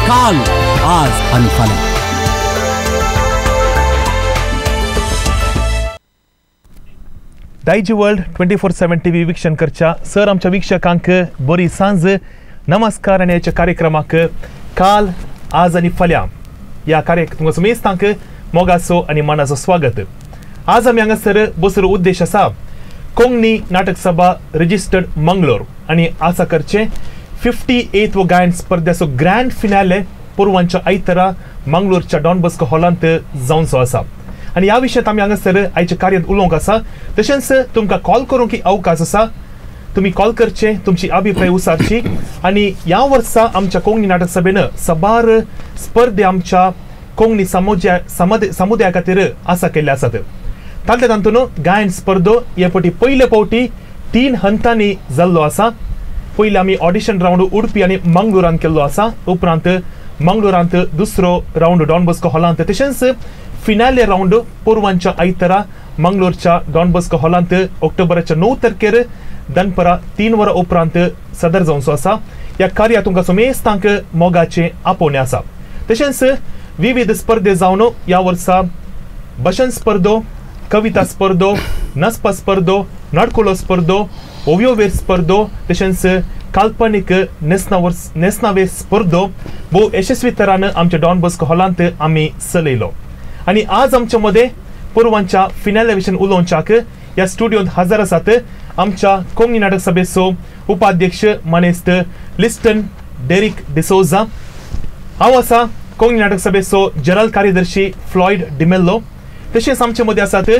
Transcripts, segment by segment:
काल, आज आनी फाल्यां. Daijiworld 24/7 TV वीक्षण करच्या सर आमच्या वीक्षकांक बरी सांज नमस्कार आनी ह्या कार्यक्रमाक काल, आज आनी फाल्यां ह्या कार्यक्रमाक समेस्तांक मोगाचो आनी मानाचो स्वागत. आज आमी हांगासर बसर उद्देश आसा कोंकणी नाटक सभा रजिस्टर्ड मंगलोर आनी आसा करचें 58 वो गायन स्पर्ध्याचो ग्रँड फिनाले पोरवांच्या आयतारा मंगलोरच्या डॉन बॉस्को हॉलांत जावचो आसा आनी ह्या विशयांत आमी हांगासर आयच्या कार्यांत उलोवंक आसा. तशेंच तुमकां कॉल करूंक अवकाश आसा, तुमी कॉल करचे, तुमची अभिप्राय उसारची. आनी ह्या वर्सा आमच्या कोंकणी नाटक सभेन साबार स्पर्धे आमच्या कोंकणी समुदाया खातीर आसा केल्ले आसात. तांतले तातूंत गायन स्पर्धो हे फावटी पयले फावटी 3 हंतांनी जाल्लो आसा. पयलीं आमी ऑडिशन रावंड उडपी आनी मंगलोरांत केल्लो आसा, उपरांत मंगलोरांत दुसरो रावंड डॉन बॉस्को हॉलांत, तशेंच फिनाले रावंड पोरवांच्या आयतारा मंगलोरच्या डॉन बॉस्को हॉलांत ऑक्टोबराच्या 9 तारखेर दनपरा 3 वरां उपरांत सदर जावचो आसा. ह्या कार्या तुमकां समेस्तांक मोगाचें आपोवणें आसा. तशेंच विविध स्पर्धे जावन ह्या वर्सा भाशण स्पर्धो, कविता स्पर्धो, नाचपा स्पर्धो, नाटकुलो स्पर्धो, ओव्योवेर स्पर्धो, तशेंच काल्पनीक न्हेसणावे स्पर्धो भोव यशस्वी तरान आमच्या डॉन बॉस्को हॉलांत आमी चलयलो. आनी आज आमच्या मदें पोरवांच्या फिनाले विशीं उलोवच्याक ह्या स्टुडियोंत हजर आसात आमच्या कोंकणी नाटक सभेचो उपाध्यक्ष मानेस्त लिस्टन डेरिक डिसोजा, हांव आसा कोंकणी नाटक सभेचो जनरल कार्यदर्शी फ्लॉयड डिमेल्लो, तशेंच आमचे मदें आसात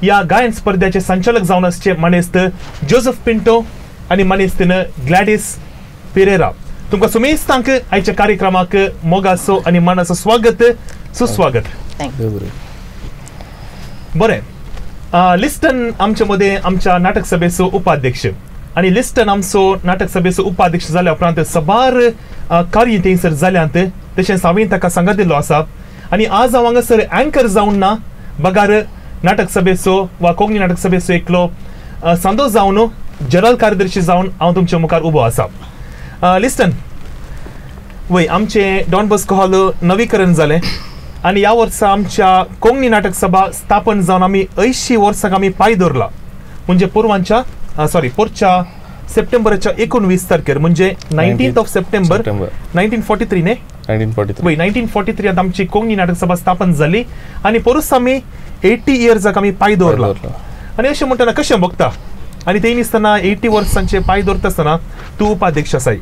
ह्या गायन स्पर्ध्याचे संचालक जावन आसचे मानेस्त जोजफ पिंटो आनी मानेस्तीन ग्लॅडीस पिरेरा. तुमकां समेस्तांक आयच्या कार्यक्रमाक मोगाचो आनी मानाचो स्वागत, सुस्वागत. बरें, लिस्टन आमचे मदें आमच्या नाटक सभेचो उपाध्यक्ष आनी लिस्टन आमचो नाटक सभेचो उपाध्यक्ष जाल्या उपरांत साबार कार्य थंयसर जाल्यांत. तशेंच हांवें ताका सांगात दिल्लो आसा आनी आज हांव हांगासर अँकर जावन ना बगार नाटक सभेचो वा कोंकणी नाटक सभेचो एकलो सांदो जावन जनरल कार्यदर्शी जावन हांव तुमच्या मुखार उबो आसा. लिस्टन वय, आमचें डॉन बॉस्को हॉल नवीकरण जालें आनी ह्या वर्सा आमच्या कोंकणी नाटक सभा स्थापन जावन आमी 80 वर्सांक आमी पांय दवरला. म्हणजे पोरवांच्या सॉरी पोरच्या सप्टेंबराच्या 19 तारखेर म्हणजे 19 ऑफ सप्टेंबर 1943 न्ही, 1943 1943 आमची कोंकणी नाटक सभा स्थापन जाली आनी पोरूस आमी 80 इयर्साक आमी पांय दवरला. आनी अशें म्हणटना कशें भोगता आनी ते दिसतना 80 वर्सांचे पांय दवरता आसतना तूं उपाध्यक्ष आसाय?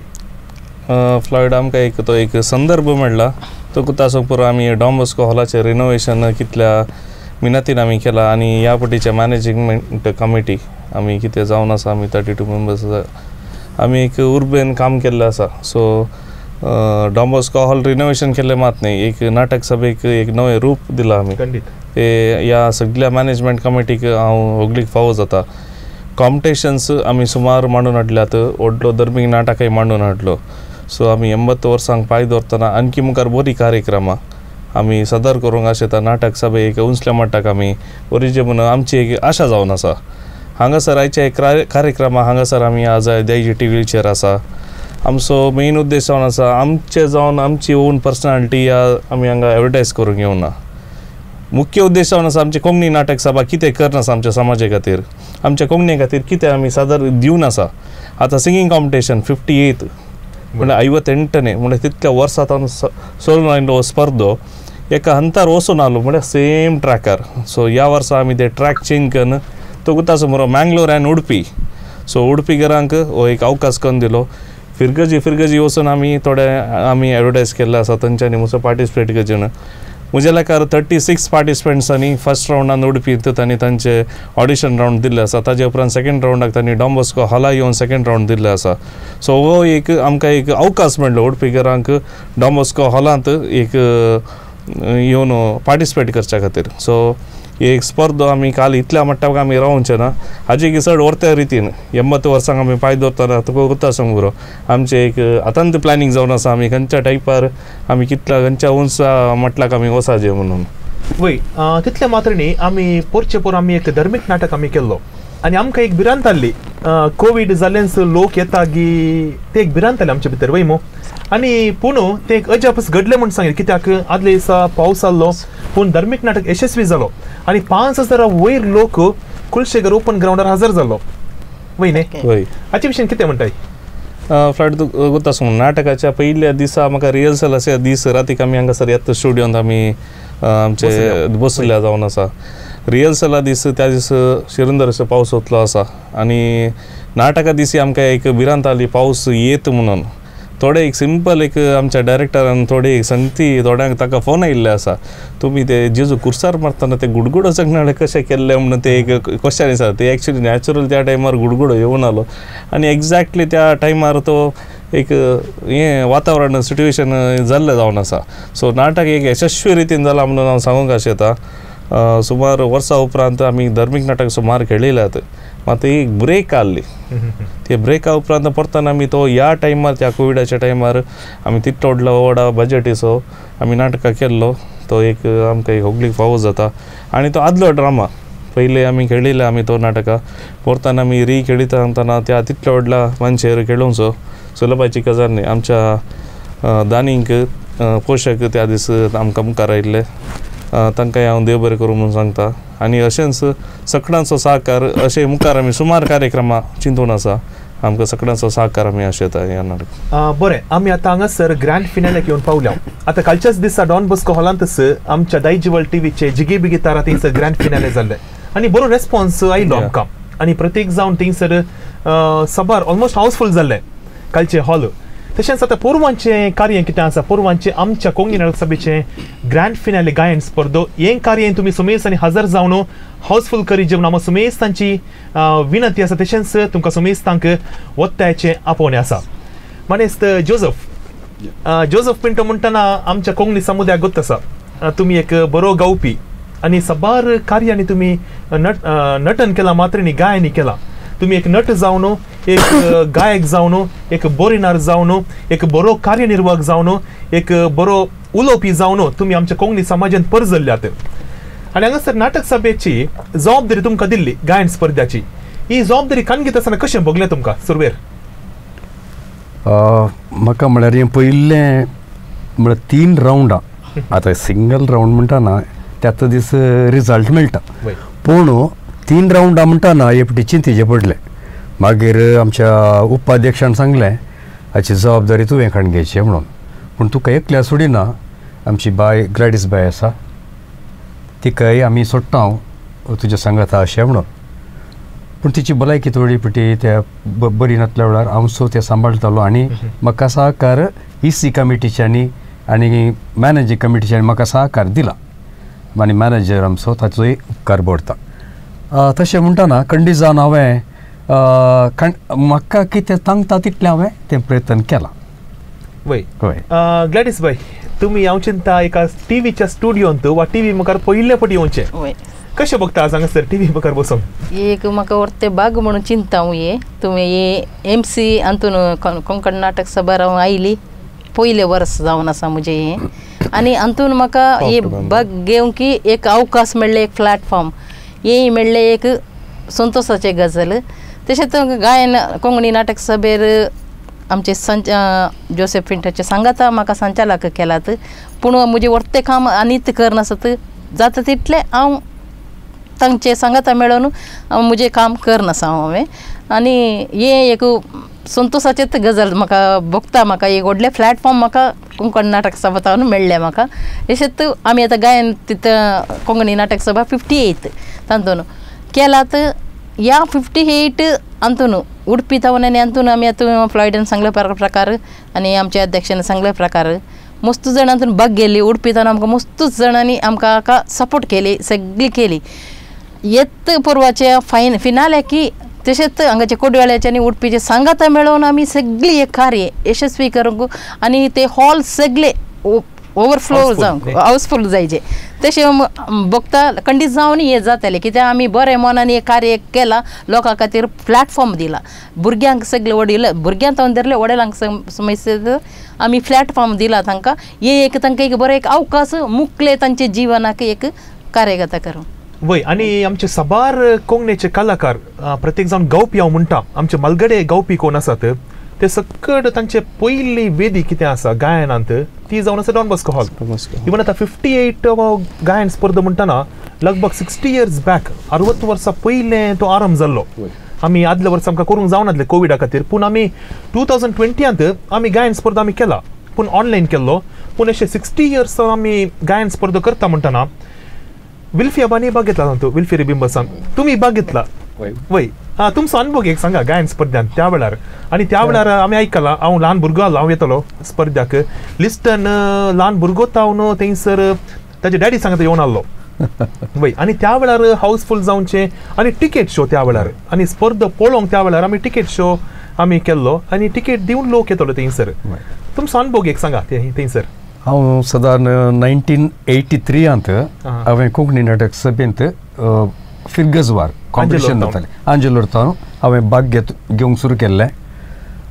फ्लॉयड, आमकां एक तो एक संदर्भ मेळ्ळा तो कुतासो पुरो आमी डॉन बॉस्को हॉलाचें रिनोवेशन कितल्या मिनतीन आमी केला आनी ह्या फावटीच्या मॅनेजमेंट कमिटी आमी कितें जावन आसा, आमी 32 मेंबर्स आमी एक उर्बेन काम केल्लें आसा. So Don Bosco hall renovation केल्लें मात न्ही, एक नाटक सभेक एक नवें रूप दिलां आमी. ते ह्या सगळ्या मॅनेजमेंट कमिटीक हांव होगलीक फावो जाता. कॉम्पिटिशन्स आमी सुमार मांडून हाडल्यात, व्हडलो धर्मीक नाटकय मांडून हाडलो. सो आमी 80 वर्सांक पांय दवरतना आणखी मुखार बरी कार्यक्रमां आमी सदर करूंक आशेता. नाटक सभे एक उंचल्या मट्टाक आमी वरीचे म्हणून आमची एक आशा जावन आसा. हांगासर आयच्या एक कार्यक्रमा हांगासर आमी आज दायजी टीव्हीचेर आसा. आमचो मेन उद्देश जावन आसा आमचे जावन आमची ओन पर्सनालिटी ह्या आमी हांगा एडवर्टायज करूंक येवना. मुख्य उद्देश जावन आसा आमची कोंकणी नाटक सभा कितें करना आमच्या समाजा खातीर, आमच्या कोंकणी खातीर कितें आमी सादर दिवन आसा. आतां सिंगींग कॉम्पिटिशन 58 म्हणल्यार 58 म्हणल्यार तितक्या वर्सां सोडून आयिल्लो हो स्पर्धो एका हंतार वचून आलो म्हणल्यार सेम ट्रॅकार. सो ह्या वर्सा आमी ते ट्रॅक चेंज करून तो कुतासो मरो मँगलोर आनी उडपी. सो उडपीकरांक हो एक अवकाश करून दिलो. फिरगजी फिरगजी वचून आमी थोडे आमी एडवर्टायज केल्ले आसा तांच्यांनी मुसो पार्टिसिपेट करचें न्हू. म्हज्या लेखार 36 पार्टिसिपंट्सांनी फर्स्ट रावंडान उडपी तांणी तांचे ऑडिशन रावंड दिल्ले आसा. ताजे उपरांत सेकंड रावंडाक तांणी डॉन बॉस्को हॉला येवन सेकंड रावंड दिल्ले आसा. सो हो एक आमकां एक अवकाश मेळ्ळो उडपीकरांक डॉन बॉस्को हॉलांत एक येवन पार्टिसिपेट करच्या खातीर. सो एक स्पर्धो आमी काल इतल्या मट्टाक आमी रावचे ना, हाजे चड व्हरत्या रितीन 80 वर्सांक आमी पांय दवरतना तुका उरता सांग बरो आमचें एक आतांत प्लॅनिंग जावन आसा आमी खंयच्या टायपार आमी कितल्या खंयच्या उंच मटलाक आमी वचाचे म्हणून. वय, तितलें मात्र न्ही, आमी पोरचे पोर आमी एक धर्मीक नाटक आमी केल्लो. आनी आमकां एक भिरांत आहली कोवीड जाल्ल्यान लोक येता गी ते एक भिरांत आहली आमचे भितर वय मू आनी पूण ते एक अजापच घडलें म्हूण सांगलें कित्याक आदले दिसा पावस आहलो पूण धार्मीक नाटक यशस्वी जालो आनी 5000 वयर लोक कुलशेखर ओपन ग्रावंडार हजर जालो वय न्ही वय हाचे विशीं कितें म्हणटाय फ्लॉयड गोता सांगू नाटकाच्या पयल्या दिसा म्हाका रिहर्सल आसा दीस रातीक आमी हांगासर येता स्टुडियोंत आमी आमचे बसल्या जावन आसा रिहर्सला दीस त्या दीस शिरंदर असो पावस वतलो आसा आनी नाटका दिसी आमकां एक भिरांत आली पावस येत म्हणून थोडे एक सिंपल एक आमच्या डायरेक्टरान थोडे एक संगती थोड्यांक ताका फोन आयिल्ले आसा तुमी ते जेजू कुर्सार मारतना ते गुडगुडो सगळे कशें केल्ले म्हणून ते एक क्वेश्चन आसा ते एक्चुली नॅचरल त्या टायमार गुडगुडो येवन आलो आनी एग्जॅक्टली त्या टायमार तो एक हें वातावरण सिट्युएशन जाल्लें जावन आसा सो नाटक एक यशस्वी रितीन जालां म्हणून हांव सांगूंक आशेता सुमार वर्सां उपरांत आमी धार्मीक नाटक सुमार खेळयल्यात मात एक ब्रेक आहली ते ब्रेका उपरांत परतान आमी तो ह्या टायमार त्या कोविडाच्या टायमार आमी तितलो व्हडलो व्हडा बजटीचो आमी नाटकां केल्लो तो एक आमकां एक होगलीक फावो जाता आनी तो आदलो ड्रामा पयले आमी खेळिल्ले आमी तो नाटकां परतान आमी री खेळिता आसतना त्या तितल्या व्हडल्या मानशेर खेळोवचो सुलभाची गजाल न्ही आमच्या दानींक पोशक त्या दीस आमकां मुखार आयिल्ले तांकां हांव देव बरें करूं म्हणून सांगता आनी अशेंच सगळ्यांचो सहकार अशें मुखार आमी सुमार कार्यक्रमां चिंतून आसा आमकां सगळ्यांचो सहकार आमी आशेता ह्या नाटक बरें आमी आतां हांगासर ग्रँड फिनालेक येवन पावल्या आतां कालच्याच दिसा डॉन बॉस्को हॉलांतच आमच्या दायजिवल टीव्हीचे जिगी बिगी तारा थंयसर ग्रँड फिनाले जाल्ले आनी बरो रेस्पॉन्स आयलो आमकां आनी प्रत्येक जावन थंयसर सबार ऑलमोस्ट हावसफूल जाल्ले कालचे हॉल तशेंच आतां पोरवांचें कार्य कितें आसा पोरवांचें आमच्या कोंकणी नाटक सभेचें ग्रँड फिनाले गायन स्पर्धो हें कार्य तुमी सुमेस आनी हजर जावन हावसफूल करी जेवण आमकां सुमेस्तांची विनंती आसा तशेंच तुमकां सुमेस्तांक वत्तायचें आपोवणें आसा मानेस्त जोजफ जोजफ पिंटो म्हणटना आमच्या कोंकणी समुदायाक गोत आसा तुमी एक बरो गावपी आनी साबार कार्यांनी तुमी नटन केलां मात्र न्ही गायनी केलां तुमी एक नट जावन एक गायक जावन एक बोरिनार जावन एक बरो कार्यनिर्वाहक जावन एक बरो उलोवपी जावन तुमी आमच्या कोंकणी समाजांत परजल्ल्यात आनी हांगासर नाटक सभेची जबाबदारी तुमकां दिल्ली गायन स्पर्ध्याची ही जबाबदारी कान घेता आसतना कशें भोगलें तुमकां सुरवेर म्हाका म्हळ्यार हें पयलें म्हळ्यार 3 रावंडां आतां सिंगल रावंड म्हणटा ना त्याच दीस रिजल्ट मेळटा पूण 3 रावंडां म्हणटा ना हे फावटी चिंतेचें पडलें मागीर आमच्या उपाध्यक्षान सांगलें हाची जबाबदारी तुवें काडून घेवची म्हणून पूण तुका एकल्या सोडिना आमची बाय ग्लॅडीस बाय आसा तिकाय आमी सोडटा हांव तुज्या सांगाता अशें म्हणून पूण तिची भलायकी थोडी फावटी त्या बरी नासल्या वेळार हांव सो तें सांबाळटालो आनी म्हाका सहकार ई सी कमिटीच्यांनी आनी मॅनेजींग कमिटीच्यांनी म्हाका सहकार दिला आनी मॅनेजर आमचो ताचोय उपकार बोडटा तशें म्हणटना खंडीत जावन हांवें म्हाका कितें सांगता तितलें हांवें तें प्रयत्न केला वय ग्लॅडीस बाय तुमी हांव चिंता एका टीव्हीच्या स्टुडियोंत वा टीव्ही मुखार पयले फावटी येवचें कशें बघता आज हांगासर टीव्ही मुखार बसून एक म्हाका वर्ते बाग म्हणून चिंता हांव हे तुमी हे एम सी हातून कोंकण नाटक सभार हांव आयली पयलें वर्स जावन आसा म्हजें हें आनी हातून म्हाका हे बाग घेवंक की एक अवकाश मेळ्ळें एक प्लॅटफॉर्म हें मेळ्ळें एक संतोशाचें गजाल तशेंच गायन कोंकणी नाटक सभेर आमचे जोसेफ पिंटाचे सांगाता म्हाका संचालक केलात पूण म्हजें वर्तें काम आनी करनासत जाता तितलें हांव तांचे सांगाता मेळोन म्हजें काम करनासा हांवें आनी हें एक संतोशाचेच गजाल म्हाका भोगता म्हाका एक व्हडलें प्लॅटफॉर्म म्हाका कोंकण नाटक सभा तावन मेळ्ळें म्हाका तशेंच आमी आतां गायन तितून कोंकणी नाटक सभा 58 तातून केलात ह्या 58 हातून उडपी तावन आनी हातून आमी आतां फ्लॉयडान सांगले प्रकार आनी आमच्या अध्यक्षान सांगले प्रकार मस्त जाणां हातून भाग गेली उडपी तावन आमकां मस्तूच जाणांनी आमकां सपोर्ट केली सगळी केली येत पर्वाचे फिनाले की तशेंच हांगाचे कोडवेळ्याचे आनी उडपीचे सांगाता मेळोवन आमी सगळी एक कार्य यशस्वी करूंक आनी ते हॉल सगळे ओवरफ्लो जावंक हावसफूल जायचे तशें बघता खंडीत जावन हें जातालें कित्याक आमी बरें मनान हें कार्य केलां लोकां खातीर प्लॅटफॉर्म दिला भुरग्यांक सगळे वडील भुरग्यांक तावन धरले वडिलांक समस्या आमी प्लॅटफॉर्म दिला तांकां हे एक तांकां एक बरो एक अवकाश मुकले तांच्या जिवनाक एक कार्यकर्ता करूं. वय आनी आमचे साबार कोंकणीचे कलाकार प्रत्येक जावन गावपी हांव म्हणटा आमचे मालगडे गावपी कोण आसात ते सकट तांचे पयली वेदी कितें आसा गायनांत ती जावन आसा डॉन बॉस्को हॉल. इवन आतां 58 गायन स्पर्धा म्हणटना लगभग 60 इयर्स बॅक 60 वर्सां पयलें तो आरंभ जाल्लो. आमी आदल्या वर्सा आमकां करूंक जावनातलें कोविडा खातीर पूण आमी 2020 आमी गायन स्पर्धा आमी केला पूण ऑनलायन केल्लो. पूण अशें 60 इयर्स आमी गायन स्पर्धा करता म्हणटना विल्फी आबानी भाग घेतला तातूंत विल्फी रेबिंबसान तुमी भाग घेतला वय आं तुमचो अनुभव एक सांगा गायन स्पर्ध्यान त्या वेळार. आनी त्या वेळार आमी आयकलां हांव ल्हान भुरगो आसलो हांव येतलो स्पर्ध्याक लिस्टन ल्हान भुरगो तावन थंयसर ताजे डॅडी सांगता येवन आसलो वय आनी त्या वेळार हावसफूल जावचें आनी टिकेट शो त्या वेळार आनी स्पर्धा पळोवंक त्या वेळार आमी टिकेट शो आमी केल्लो आनी टिकेट दिवन लोक येतलो थंयसर. तुमचो अनुभव एक सांगा थंयसर. हांव सादारण 1983 हांवें कोंकणी नाटक सभेंत फिरगजवार कॉम्पिटिशन जातालें आंजेलोर तावन हांवें भाग घेवंक सुरू केल्लें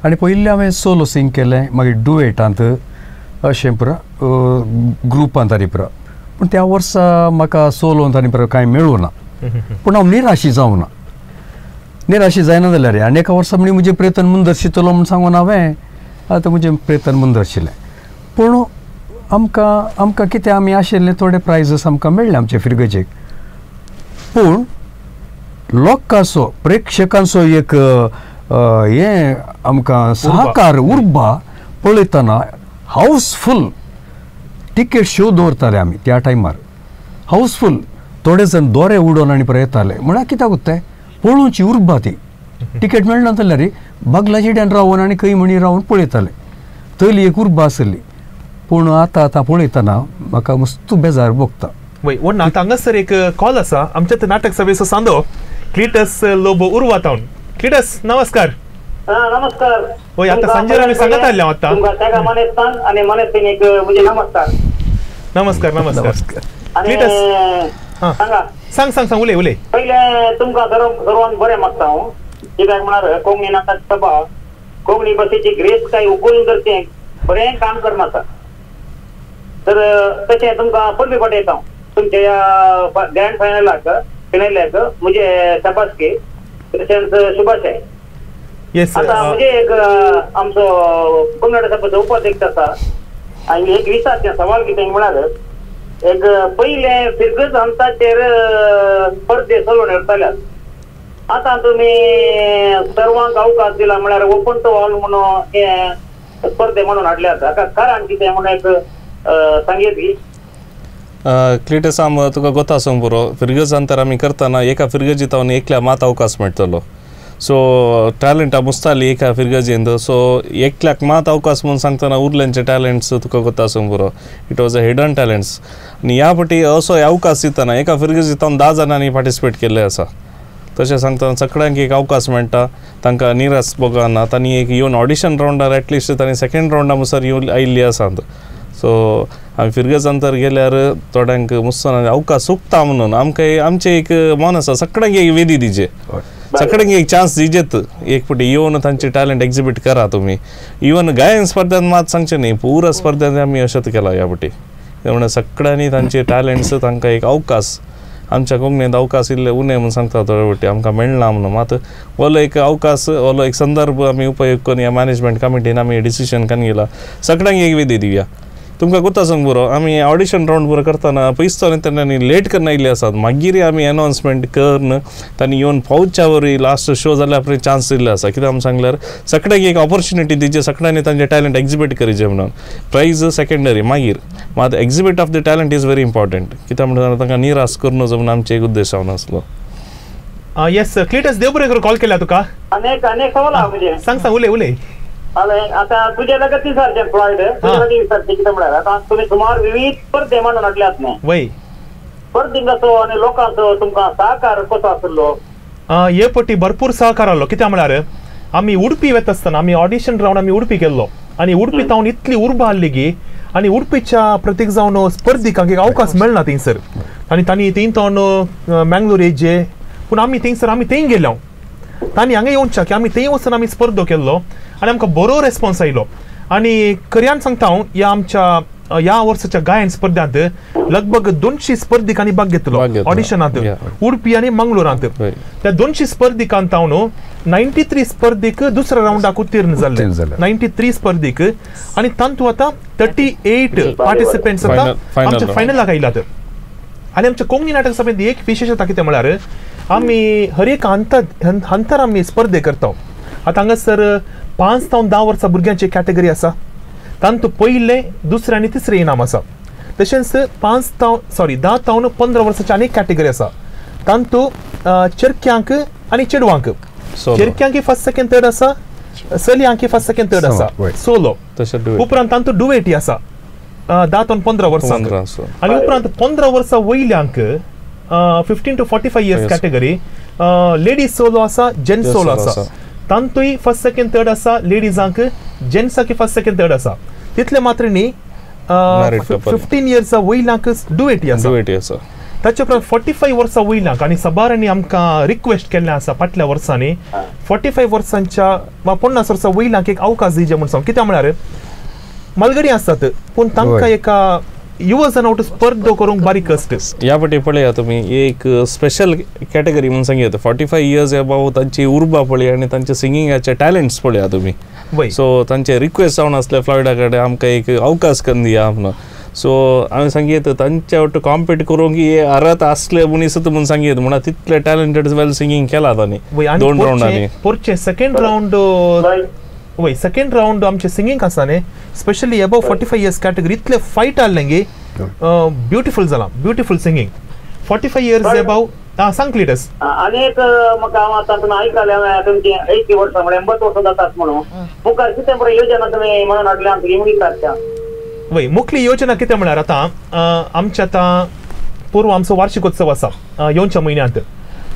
आनी पयलीं हांवें सोलो सिंग केलें मागीर डुएटांत अशें पुरा ग्रुपांत आनी पुरा. पूण त्या वर्सा म्हाका सोलोंत आनी पुरा कांय मेळूं ना पूण हांव निराशी जावं ना. निराशी जायना जाल्यार आनी एका वर्सा म्हणी म्हजें प्रयत्न मुंदर्शितलो म्हूण सांगून हांवें आतां म्हजें प्रयत्न मुंदर्शिलें. पूण आमकां आमकां कितें आमी आशिल्ले थोडे प्रायजस आमकां मेळ्ळे आमचे फिरगजेक. पूण लोकांचो प्रेक्षकांचो एक हें आमकां सहकार उर्बा पळयतना हावसफूल टिकेट शो दवरताले आमी त्या टायमार हावसफूल थोडे जाण दोरे उडोवन आनी परत येताले म्हळ्यार कित्याक उत्ताय पळोवची उर्बा ती टिकेट मेळना जाल्यार बागलाचेड्यान रावन आनी खंय म्हणी रावन पळयताले तयली एक उर्बा आसली. पूण आतां आतां पळयतना म्हाका मस्त बेजार भोगता. वय वण्णा आतां हांगासर एक कॉल आसा आमच्या नाटक सभेचो सांदो क्लिटस लोबो उर्वातावन. क्लिटस नमस्कार. नमस्कार. वय आतां सांजेर आमी सांगत आयले आतां तुमकां मानेस्तान आनी मानेस्तीनीक म्हजें नमस्कार. नमस्कार नमस्कार क्लिटस. सांगा सांग सांग सांग उलय उलय. पयलें तुमकां सर्वांक बरें मागता हांव कित्याक म्हळ्यार कोंकणी नाटक सभा कोंकणी भाशेची ग्रेस काय उखलून करचें बरें काम करना आसा तर तशें तुमकां परबी पाठयता हांव तुमच्या ह्या ग्रँड फायनलाक फिनायल्याक म्हजे शाबासकी तशेंच शुभाशय. आतां म्हणजे एक आमचो कोंकणी सभेचो उपाध्यक्ष आसा आनी एक विचारचें सवाल कितें म्हळ्यार एक पयलें फिरगज अंताचेर स्पर्धे चलोवन येताल्यात आतां तुमी सर्वांक अवकाश दिला म्हळ्यार ओपन टू ऑल म्हणून हे स्पर्धे म्हणून हाडल्यात हाका कारण कितें म्हणून एक सांगयत की. क्लिटस आम तुका गोता आसूंक पुरो फिरगज अंतर आमी करतना एका फिरगजीत हांव एकल्या मात अवकाश मेळटलो सो टॅलंटा मुस्ताली एका फिरगजेंत सो एकल्याक मात अवकाश म्हणून सांगतना उरल्यांचे टॅलंट्स तुका गोता आसूंक पुरो it was a hidden talents. आनी ह्या फावटी असो अवकाश दितना एका फिरगजीत हांव 10 जाणांनी पार्टिसिपेट केल्ले आसा तशें सांगतना सगळ्यांक एक अवकाश मेळटा तांकां निराश भोगना तांणी एक येवन ऑडिशन रावंडार एटलिस्ट तांणी सेकेंड रावंडा मुसर येवन आयिल्ली आसात. सो आमी फिरगज अंतर गेल्यार थोड्यांक मुस्तान अवकाश चुकता म्हणून आमकां आमचें एक मन आसा सगळ्यांक एक वेदी दिजे सगळ्यांक एक चान्स दिजेत एक फावटी येवन तांचे टॅलंट एक्झिबीट करा तुमी. इवन गायन स्पर्ध्यान मात सांगचें न्ही पुरा स्पर्ध्यान आमी अशेंच केलां ह्या फावटी म्हणून सगळ्यांनी तांचे टॅलंट्स तांकां एक अवकाश आमच्या कोंकणींत अवकाश इल्ले उणें म्हणून सांगता थोडे फावटी आमकां मेळना म्हणून मात ओलो एक अवकाश ओलो एक संदर्भ आमी उपयोग करून ह्या मॅनेजमेंट कमिटीन आमी डिसिजन करून गेला सगळ्यांक एक वेदी दिवया. तुमकां गोता सांग पुरो आमी ऑडिशन रावंड पुरो करतना पयसो तांणी लेट करून आयिल्ले आसात मागीर आमी अनावन्समेंट करून तांणी येवन पावच्या वरी लास्ट शो जाल्यार आपणे चान्स दिल्ले आसा कित्याक आमी सांगल्यार सगळ्यांक एक ऑपॉर्च्युनिटी दिवची सगळ्यांनी तांचे टॅलंट एक्झिबीट करीचे म्हणून प्रायज सेकेंडरी मागीर मात exhibit of the talent is very important कित्याक म्हणटा तांकां निराश करून वचो म्हणून आमचो एक उद्देश जावन आसलो. येस क्लिटस देवबरेकर कॉल केला तुका अनेक अनेक सवाल आहा. सांग सांग उलय उलय. आतां तुजे लगेच विचारचें फ्लॉयड तुजे लागीं विचारचें कितें म्हळ्यार आतां तुमी सुमार विविध स्पर्धे मांडून हाडल्यात न्ही वय स्पर्धिंगाचो आनी लोकांचो तुमकां सहकार कसो आसलो? हे पटी भरपूर सहकार आसलो कित्याक म्हळ्यार आमी उडपी वता आसतना आमी ऑडिशन रावंड आमी उडपी केल्लो आनी उडपी तावन इतली उर्बा आहली की आनी उडपीच्या प्रत्येक जावन स्पर्धिकांक एक अवकाश मेळना थंयसर आनी तांणी थंय तावन मँगलोर येजे पूण आमी थंयसर आमी थंय गेले तांणी हांगा येवच्या की आमी थंय वचून आमी स्पर्धो केल्लो आनी आमकां बरो रेस्पोन्स आयलो. आनी खऱ्यान सांगता हांव ह्या आमच्या ह्या वर्साच्या गायन स्पर्ध्यांत लगभग 200 स्पर्धिकांनी भाग घेतलो ऑडिशनांत उडपी आनी मंगळूरांत. त्या 200 स्पर्धिकांत हांव 93 स्पर्धीक दुसऱ्या रावंडाक उत्तीर्ण जाल्ले, 93 स्पर्धीक आनी तांतू आतां 38 पार्टिसिपेंट्स आतां आमच्या फायनलाक आयल्यात. आनी आमच्या कोंकणी नाटक सभेंत एक विशेषता कितें म्हळ्यार आमी हर एक हंतार आमी स्पर्धे करता. आतां हांगासर 5 जावन 10 वर्सां भुरग्यांची कॅटेगरी आसा, तांतू पयलें दुसरें आनी तिसरें इनाम आसा. तशेंच 10 जावन 15 वर्सांची आनी एक कॅटेगरी आसा, तांतू चेरक्यांक आनी चेडवांक, चेरक्यांक फर्स्ट सेकंड थर्ड आसा, चलयांक फर्स्ट सेकंड थर्ड आसा सोलो. उपरांत तांतू डुवेटी आसा 10 जावन 15 वर्सांक आनी उपरांत 15 वर्सां वयल्यांक 15 to 45 years category ladies solo आसा, जेंट्स सोलो आसा. तांतूय फर्स्ट सेकंड थर्ड आसा लेडीजांक, जेंट्साक फर्स्ट सेकंड थर्ड आसा. तितले मात्र न्ही 15 इयर्सा वयल्यांक डुवेटी आसा. ताचे उपरांत 45 वर्सां वयल्यांक आनी साबारांनी आमकां रिक्वेस्ट केल्लें आसा फाटल्या वर्सांनी 45 वर्सांच्या वा 50 वर्सां वयल्यांक एक अवकाश दिवचे म्हूण सांग. कित्याक म्हळ्यार मालगडी आसतात पूण तांकां एका युवजना वटेन स्पर्धो करूंक बारीक कश्ट. ह्या फाटी पळया तुमी एक स्पेशल कॅटेगरी म्हणून सांगया 45 इयर्स एबाव तांची उर्बा पळया आनी तांचे सिंगिंगाचे टॅलंट्स पळया तुमी. सो तांचे रिक्वेस्ट जावन आसले फ्लॉयडा कडेन आमकां एक अवकाश करून दिया म्हणून. सो हांवें सांगयत तांच्या वटेन कॉम्पीट करूंक हे अर्हत आसले मनीस म्हणून सांगयत म्हणून तितले टॅलंटेड वेल सिंगींग केला तांणी 2 रावंडांनी. पोरचे सेकंड रावंड वय सेकंड रावंड आमचे सिंगींग आसा न्ही स्पेशली एबव 45 इयर्स कॅटेगरी इतले फायट आहले गे ब्युटिफूल जाला, ब्युटिफूल सिंगींग 45 इयर्स एबव. आं सांग क्लिटस. आनी एक म्हाका हांव आतां तुमी आयकलें तुमचें 80 वर्सां म्हळ्यार 80 वर्सां जातात म्हणून मुखार कितें बरें योजना तुमी म्हणून हाडल्या आमची मुखारच्या? वय मुखली योजना कितें म्हळ्यार आतां आमच्या आतां पूर्व आमचो वार्षिकोत्सव आसा येवच्या म्हयन्यांत.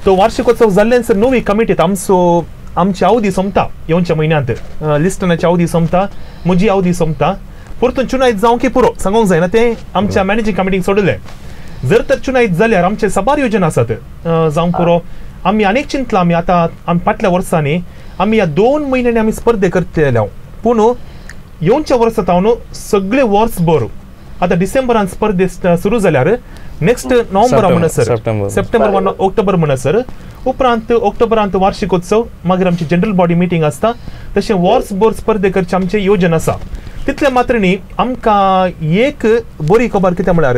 तो वार्षिकोत्सव जाल्ल्यान नवी कमिटीत आमचो आमची अवधी सोंपता येवच्या म्हयन्यांत, लिस्टनाची अवधी सोंपता, म्हजी अवधी सोंपता. परतून चुनायत जावं की पुरो सांगूंक जायना तें आमच्या मॅनेजींग कमिटीक सोडलें. जर तर चुनायत जाल्यार आमचे साबार योजना आसात जावं पुरो. आमी आनीक चिंतलां आमी आतां आमी फाटल्या वर्सांनी आमी ह्या 2 म्हयन्यांनी आमी स्पर्धे करतले, पूण येवच्या वर्सा न्हू सगळे वर्स भर आतां डिसेंबरान स्पर्धे सुरू जाल्यार नेक्स्ट नोव्हेंबर म्हणसर सप्टेंबर वा ऑक्टोबर म्हणसर उपरांत ऑक्टोबरांत वार्षिकोत्सव, मागीर आमची जनरल बॉडी मिटींग आसता. तशें वर्सभर स्पर्धे करचे आमचें योजन आसा. तितलें मात्र न्ही आमकां एक बरी खबर कितें म्हळ्यार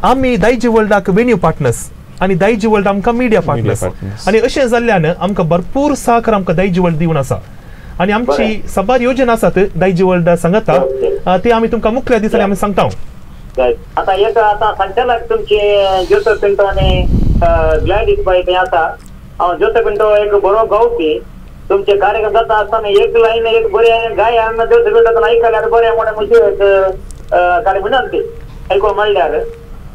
आमी दायजी वर्ल्डाक वेन्यू पार्टनर्स आनी दायजी वर्ल्ड आमकां मिडिया पार्टनर्स आनी अशें जाल्ल्यान आमकां भरपूर सहकार आमकां दायजी वर्ल्ड दिवन आसा आनी आमची साबार योजना आसात दायजी वर्ल्ड सांगता ते आमी तुमकां मुखल्या दिसांनी आमी सांगता. आतां एक आतां संचालक तुमचे जोसेफ पिंटो आनी ग्लॅडीस बाय थंय आसा. हांव जोसेफ पिंटो एक बरो गावपी, तुमचे कार्यक्रम जाता आसतना एक लायन एक बरें गायन जोसेफ पिंटो आयकल्यार बरें म्हणून म्हजी एक कार्य विनंती आयकूंक मेळ्ळ्यार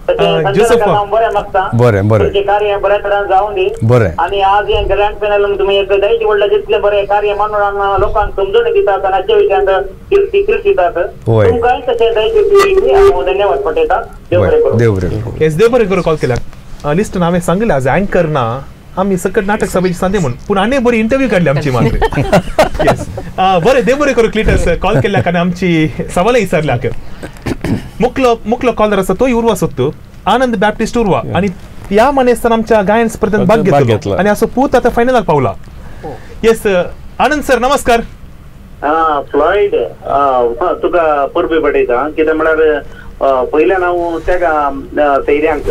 बरें मागता बरें बरें तुमचें कार्य बऱ्या तरेन जावं दी. बरें आनी आज हें ग्रँड फिनाले तुमी एक दायजी वर्ल्डा जितलें बरें कार्य मानून लोकांक समजून दितात आनी हाचे विशयांत कीर्ती दितात तुमकांय तशें दायजी हांव धन्यवाद पटयता. देव बरें करूं. देव बरें करूं. येस देव बरें करूं कॉल केल्यार. लिस्टन हांवें सांगलें आज अँकर ना आमी सकट नाटक सभेची सांगते म्हूण, पूण आनी बरी इंटरव्यू काडली आमची मात्र. येस बरें देव बरें करूं क्लिटस कॉल केल्याक आनी आमची सवालां विचारल्याक. मुखलो मुखलो कॉलर आसा तोय उर्वा सोदतो आनंद बॅप्टिस्ट उर्वा आनी ह्या मानेस्तान आमच्या गायन स्पर्धेत भाग घेतलो आनी असो पूत आतां फायनलाक पावला. येस आनंद सर नमस्कार. आं फ्लॉयड तुका परबी पटयता कितें म्हळ्यार पयल्यान हांव तेका सैऱ्यांक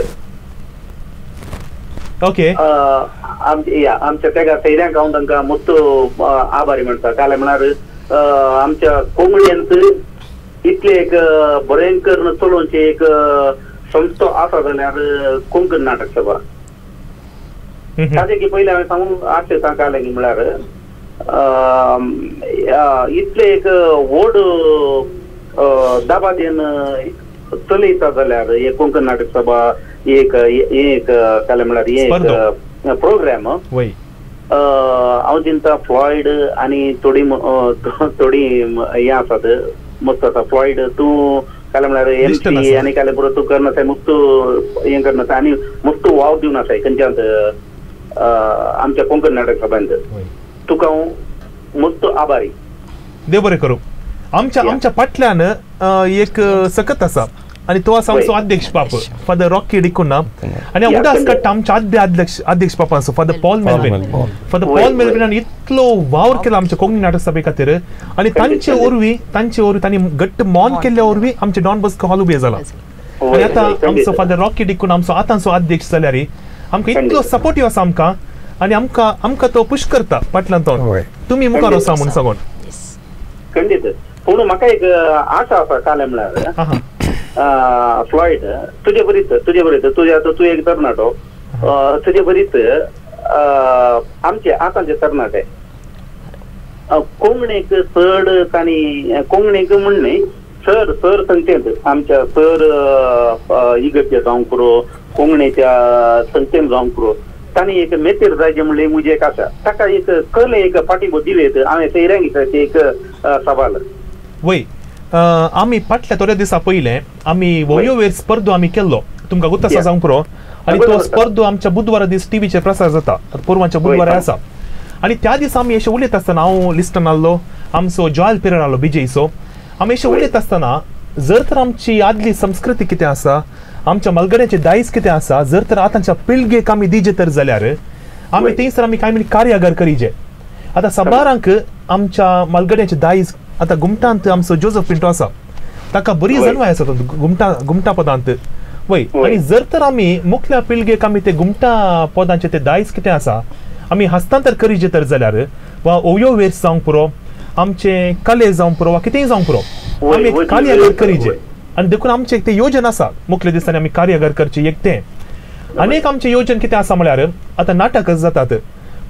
ओके आमच्या तेका सैऱ्यांक हांव तांकां मस्त आभारी म्हणटा. काल म्हळ्यार आमच्या कोंकणींत इतले एक बरें करून चलोवची एक संस्था आसा जाल्यार कोंकण नाटक सभा. ताजे की पयलीं हांवें सांगूंक आशें सांगलें की म्हळ्यार इतले एक व्हड दबाज्यान चलयता जाल्यार एक कोंकण नाटक सभा एक एक काय म्हळ्यार एक प्रोग्राम हांव चिंता फ्लॉयड आनी थोडी थोडी हें आसात मस्त आसा. फ्लॉयड तूं काय म्हळ्यार एम सी आनी काय पुरो तूं करना आसाय मस्त हें करना आसाय आनी मस्त वाव दिवन आसाय खंयच्यात आमच्या कोंकण नाटक सभांत. तुका हांव मस्त आभारी. देव बरें करूं. आमच्या आमच्या फाटल्यान एक सकत आसा आनी तो आसा आमचो अध्यक्ष बाप फादर रॉकी डिकुन्हा आनी उदास काडटा आमच्या आदल्या अध्यक्ष बापांचो father Paul Melvin. Father Paul मेल्विनान इतलो वावर केला आमच्या कोंकणी नाटक सभे खातीर आनी तांचे वरवीं तांणी घट्ट मौन केल्ल्या वरवीं आमचे डॉन बॉस्को हॉल उबें जाला. आनी आतां आमचो फादर रॉकी डिकुन्हा आमचो आतांचो अध्यक्ष जाल्यार आमकां इतलो सपोर्टीव आसा आमकां आनी आमकां आमकां तो पुश करता फाटल्यान तो तुमी मुखार वचा म्हूण सांगून. खंडीत. पूण म्हाका एक आशा आसा काल म्हळ्यार फ्लॉयड तुजे बरीत तुजे आतां तूं एक तरणाटो तुजे बरीत आमचे आतांचे तरणाटे कोंकणीक चड तांणी कोंकणीक म्हण न्ही सर सर संख्येंत आमच्या सर इगर्जे जावंक पुरो कोंकणीच्या संख्येन जावंक पुरो तांणी एक मेतेर जायचे म्हणलें म्हजी एक आशा ताका एक कले एक फाटीं दिलेत हांवें सैऱ्यांक एक सवाल. वय आमी फाटल्या थोड्या दिसा पयलें आमी वयो स्पर्धो आमी केल्लो तुमकां गुत्त आसा जावंक पुरो आनी तो स्पर्धो आमच्या बुधवारा दीस टीव्हीचेर प्रसार जाता पोरवांच्या बुधवारा आसा आनी त्या दिसा आमी अशें उलयत आसतना हांव लिस्टन आहलो आमचो जॉयल पिरेर आहलो बिजयचो आमी अशें उलयत आसतना जर तर आमची आदली संस्कृती कितें आसा आमच्या मलगड्याचें दायज कितें आसा जर तर आतांच्या पिळगेक आमी दिजे तर जाल्यार आमी थंयसर आमी कांय कार्यागार करीजे. आतां साबारांक आमच्या मलगड्याचें दायज आतां घुमटांत आमचो जोजफ पिंटो आसा ताका बरी जनवाय आसा घुमटा घुमटा पदांत वय आनी जर तर आमी मुखल्या पिळगेक आमी ते घुमटा पदांचे ते दायज कितें आसा आमी हस्तांतर करीजे तर जाल्यार वा ओवयो वेर्स जावंक पुरो आमचे कले जावंक पुरो वा कितेंय जावंक पुरो आमी कार्यागार करीजे आनी देखून आमचें एक तें योजन आसा मुखल्या दिसांनी आमी कार्यागार करचें एक तें आनी एक आमचें योजन कितें आसा म्हळ्यार आतां नाटकच जातात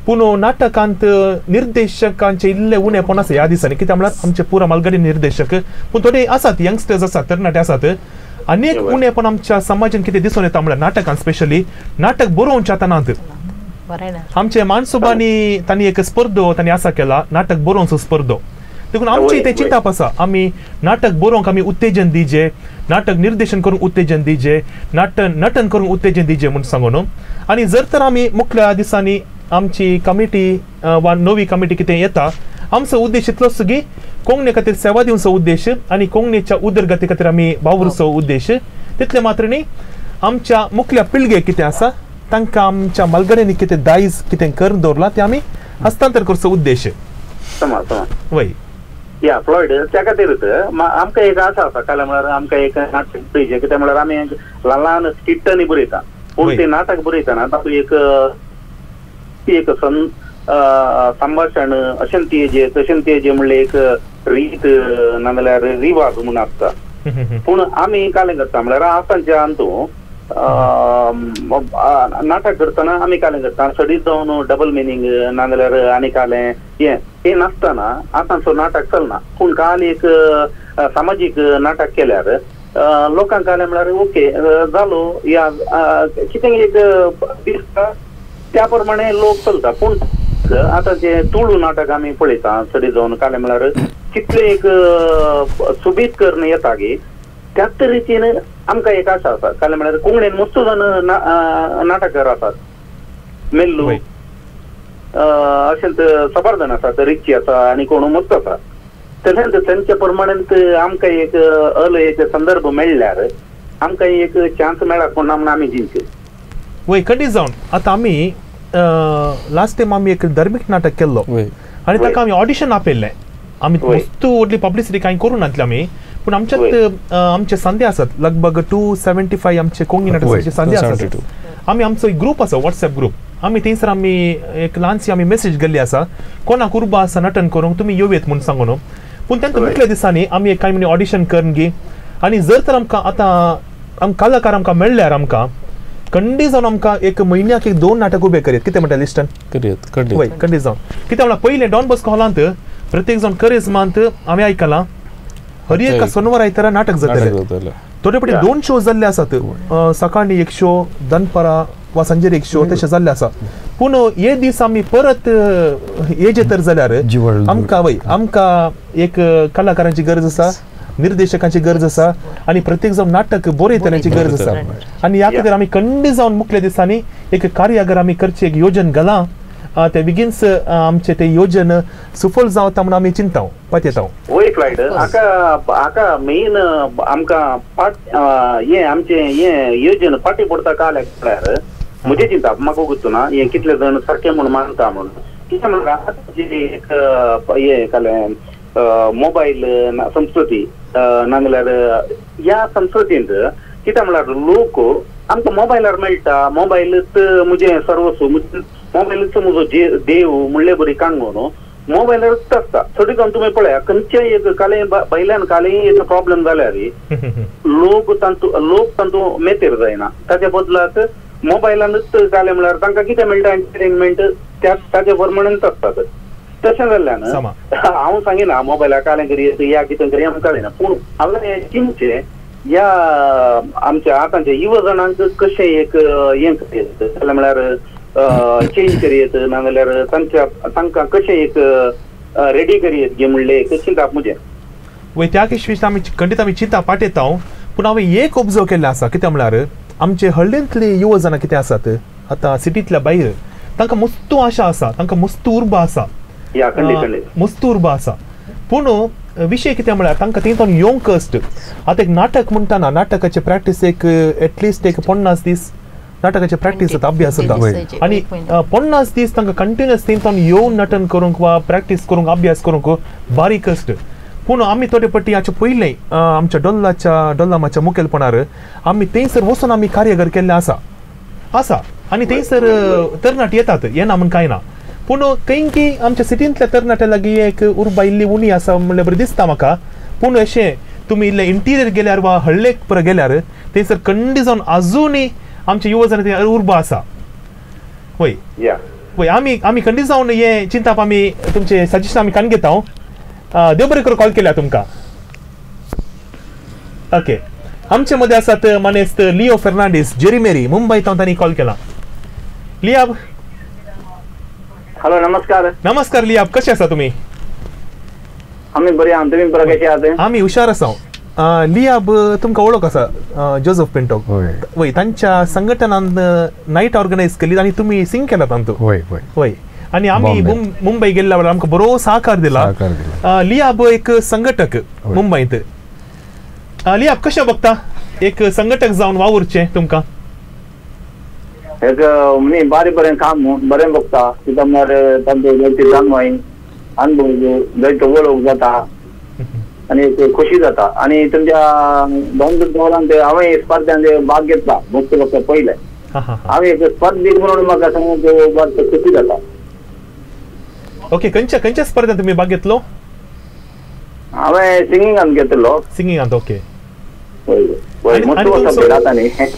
पूण नाटकांत निर्देशकांचे इल्ले उणेपण आसा ह्या दिसांनी कित्याक म्हळ्यार आमचे पुरा मालगडी निर्देशक पूण थोडे आसात यंगस्टर्स आसात तरणाटे आसात आनी एक उणेपण आमच्या समाजान कितें दिसून येता म्हळ्यार नाटकांत स्पेशली नाटक बरोवचे आतां नात. आमचे मानसोबांनी तांणी एक स्पर्धो तांणी आसा केला नाटक बरोवचो स्पर्धो देखून आमचें तें चिंतप आसा आमी नाटक बरोवंक आमी उत्तेजन दिजे नाटक निर्देशन करूंक उत्तेजन दिजे नटन करूंक उत्तेजन दिजे म्हूण सांगून आनी जर तर आमी मुखल्या दिसांनी आमची कमिटी वा नवी कमिटी कितें येता आमचो उद्देश इतलोच की कोंकणी खातीर सेवा दिवचो उद्देश आनी कोंकणीच्या उदरगती खातीर आमी वावुरचो उद्देश तितले मात्र न्ही आमच्या मुखल्या पिळगेक कितें आसा तांकां आमच्या मालगड्यांनी कितें दायज कितें करून दवरलां तें आमी हस्तांतर करचो उद्देश. वय या फ्लॉयड त्या खातीरच आमकां एक आशा आसा काल म्हळ्यार आमकां एक नाटक पळयचें कित्याक म्हळ्यार आमी ल्हान ल्हान स्किट्टांनी बरयता पूण तें नाटक बरयतना तातूंत एक एक संभाशण अशें तेजें तशें तेजें म्हणलें एक रीत नाजाल्यार रिवाज म्हूण आसता पूण आमी कालें करता म्हळ्यार आतांच्या अंतू नाटक करतना आमी कालें करता सडीत जावन डबल मिनींग नाजाल्यार आनी कालें हें हें नासतना आतांचो नाटक चलना पूण काल एक सामाजीक नाटक केल्यार लोकांक कालें म्हळ्यार ओके जालो या कितें एक दिसता त्या प्रमाणे लोक चलता. पूण आतां जे तुळू नाटक आमी पळयता सडी जावन कालें म्हळ्यार कितलें एक सोबीत करून येता गी त्याच रितीन आमकां एक आशा आसा कालें म्हळ्यार कोंकणीन मस्त जाण नाटककार आसात मेल्लू अशेंच साबार जाण आसात रिची आसा आनी कोण मस्त आसा तशेंच तेंच्या प्रमाणे आमकां एक अल एक संदर्भ मेळ्ळ्यार आमकां एक चान्स मेळ्ळा कोण ना म्हूण आमी जिंचे. वय खंडीत जावन आतां आमी लास्ट टायम आमी एक धर्मीक नाटक केल्लो आनी ताका आमी ऑडिशन आपयल्लें आमी मस्त व्हडली पब्लिसिटी कांय करूं नासली आमी पूण आमच्यात आमचे संदे आसात लगभग 275 आमचे कोंकणी नाटकाचे संदे आसात. आमी आमचो एक ग्रूप आसा वॉट्सएप ग्रूप आमी थंयसर आमी एक ल्हानशी आमी मेसेज गेल्ली आसा कोणाक उर्बा आसा नटन करूंक तुमी येवयेत म्हूण सांगून पूण तांकां मुखल्या दिसांनी आमी एक कांय म्हणी ऑडिशन करून गी आनी जर तर आमकां आतां आमकां कलाकार आमकां मेळ्ळ्यार आमकां खंडीत जावन आमकां एक म्हयन्याक एक 2 नाटक उबे करयत कितें म्हणटा लिस्टन वय खंडीत जावन कित्याक म्हळ्यार पयलें डॉन बॉस्को हॉलांत प्रत्येक जावन करेजमांत हांवें आयकलां हर एका सोनवार आयतारा नाटक जातलें थोडे फावटी 2 शो जाल्ले आसात सकाळीं एक शो दनपारां वा सांजेर एक शो तशें जाल्ले आसा पूण हे दीस आमी परत येजे तर जाल्यार आमकां वय आमकां एक कलाकारांची गरज आसा निर्देशकांची गरज आसा आनी प्रत्येक जावन नाटक बरयतल्यांची गरज आसा आनी ह्या खातीर आमी खंडीत जावन मुखल्या दिसांनी एक कार्यागार आमी करची एक योजन घालां ते बेगीनच आमचे ते योजन सुफल जावता म्हणून आमी चिंता पातयेता. वय फ्लायट हाका हाका मेन आमकां पाट हें आमचें हें योजन फाटी पडटा काल म्हळ्यार म्हजें चिंता म्हाका वगत ना हें कितले जाण सारकें म्हूण मानता म्हणून कितें म्हणल्यार एक हें कालें मोबायल संस्कृती नाजाल्यार ह्या संस्कृतींत कितें म्हळ्यार लोक आमकां मोबायलार मेळटा मोबायलच म्हजें सर्वस्व मोबायलच म्हजो देव म्हणले बरी कांगो न्हू मोबायलारच आसता. चड करून तुमी पळया खंयच्याय एक कालें भायल्यान कालें एक प्रॉब्लम जाल्यार लोक तांतू लोक तांतू मेतेर जायना ताच्या बदलाक मोबायलानूच जालें म्हळ्यार तांकां कितें मेळटा एंटरटेनमेंट त्या ताचे प्रमाणेच आसतात. तशें जाल्ल्यान हांव सांगिना मोबायलाक कालें करी या कितें करी आमकां कळना पूण हांवें चिंतचें ह्या आमच्या आतांच्या युवा जाणांक कशें एक हें करीत जाल्यार म्हळ्यार चेंज करीत नाजाल्यार तांच्या तांकां कशें एक रेडी करीत गे म्हणलें एक चिंताप म्हजें. वय त्या विशीं आमी खंडीत आमी चिंता पाटयता पूण हांवें एक ऑब्जर्व केल्लें आसा कितें म्हळ्यार आमचे हळ्ळेंतले युवा जाणां कितें आसात आतां सिटींतल्या भायर तांकां मस्तू आशा आसा तांकां मस्तू उर्बा आसा मस्तू उर्बा आसा पूण विशय कितें म्हळ्यार तांकां थंय येवंक कश्ट. आतां एक नाटक म्हणटाना नाटकाचे प्रॅक्टीस एक एटलिस्ट एक 50 दीस नाटकाचे प्रॅक्टीस जाता अभ्यास जाता आनी 50 दीस तांकां कंटिन्युअस थंय येवन नटन करूंक वा प्रॅक्टीस करूंक अभ्यास करूंक बारीक कश्ट. पूण आमी थोडे पट्टी हाचे पयलें आमच्या डोल्लाच्या डोल्लामाच्या मुखेलपणार आमी थंयसर वचून आमी कार्यगर केल्ले आसा आसा आनी थंयसर तरणाटे येतात येना म्हूण कांय ना पूण खंय की आमच्या सिटींतल्या तरणाट्या लागीं एक उर्बा इल्ली उणी आसा म्हणल्यार बरें दिसता म्हाका. पूण अशें तुमी इल्लें इंटिरियर गेल्यार वा हळ्ळेक परत गेल्यार थंयसर खंडी जावन आजुनूय आमच्या युवा जाणां उर्बा आसा. वय वय आमी आमी खंडी जावन हें चिंताप आमी तुमचें सजेशन आमी कान घेता. देव बरें करूं कॉल केल्या तुमकां. ओके आमचे मदें आसात मानेस्त लिओ फेर्नांडीस जेरीमेरी मुंबय तावन तांणी कॉल केला. लियाब हॅलो नमस्कार. नमस्कार लियाब कशे आसा तुमी? आमी बरे आहा तुमी बरे कशे आहात? आमी हुशार आसा. लियाब तुमकां वळख आसा जोजफ पिंटो वय तांच्या संघटनान नायट ऑर्गनायज केली आनी तुमी सिंग केला तांतू. वय वय वय आनी आमी मुंबय गेल्ल्या वेळार आमकां बरो सहकार दिला. लियाब एक संघटक मुंबयंत. लियाब कशें बघता एक संघटक जावन वावुरचें तुमकां? एक न्ही बारीक बरें काम बरें बघता कित्याक म्हळ्यार तांचो जायते जाणवाय अनुभव जायतो वळख जाता आनी एक खोशी जाता आनी तुमच्या दोन दोन हांवें स्पर्धांत भाग घेतला मस्त बघता पयलें हांवें एक स्पर्धीक म्हणून म्हाका सांगूंक खोशी जाता. ओके खंयच्या खंयच्या स्पर्धेत तुमी भाग घेतलो? हांवें सिंगिंगान घेतलो. सिंगिंगान ओके.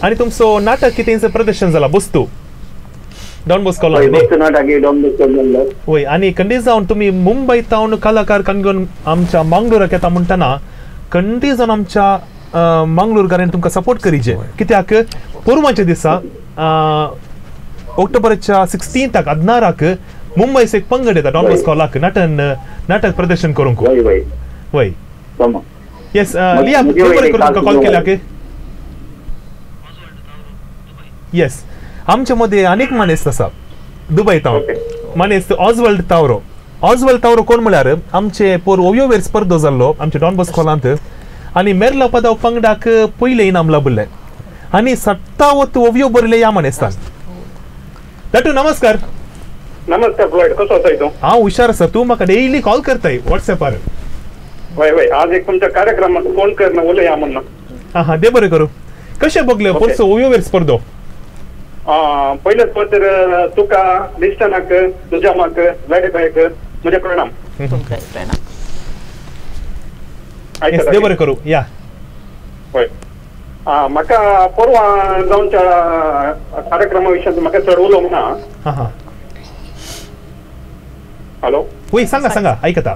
आनी तुमचो नाटक कितें प्रदर्शन जाला बस्तू डॉन बॉस्को वय आनी खंडीत जावन तुमी मुंबय तावन कलाकार कणगून आमच्या मांगलोराक येता म्हणटना खंडीत जावन आमच्या मांगलोरकारांनी तुमकां सपोर्ट करीचे कित्याक पोरवाच्या दिसा ऑक्टोबराच्या 16 16 मुंबय एक पंगड येता डॉन बॉस्कोलाक नटन नाटक प्रदर्शन करूंक. वय येस लिया तुमकां कॉल केल्या. येस आमच्या मध्ये अनेक मानेस्त आसा दुबय तावन मानेस्त ऑजवल्ड तावरो. ऑजवल्ड तावरो कोण म्हळ्यार आमचे पोर ओव्योवेर स्पर्धो जाल्लो आमच्या डॉन बॉस्कोलांत आनी मेरला पदाव पंगडाक पयलें इनाम लाभिल्लें आनी 57 ओव्यो बरयले ह्या मानेस्तान. दाटू नमस्कार. नमस्कार फ्लॉयड कसो आसा तूं? हांव हुशार आसा. तूं म्हाका डेली कॉल करताय वॉट्सएपार. वय वय आज एक तुमच्या कार्यक्रमाक फोन कर उलया म्हणून. हां हां दे बरें करूं. कशें बगले पोरसो ओव्योवेर स्पर्धो? पयलेच तर तुका लिस्टनाक तुज्या माक लायडे म्हजें प्रणाम. दे बरें करूं या. हय म्हाका परवां जावच्या कार्यक्रमा विशयान म्हाका चड उलोवंक ना. हां हां हॅलो वय सांगा सांगा आयकता.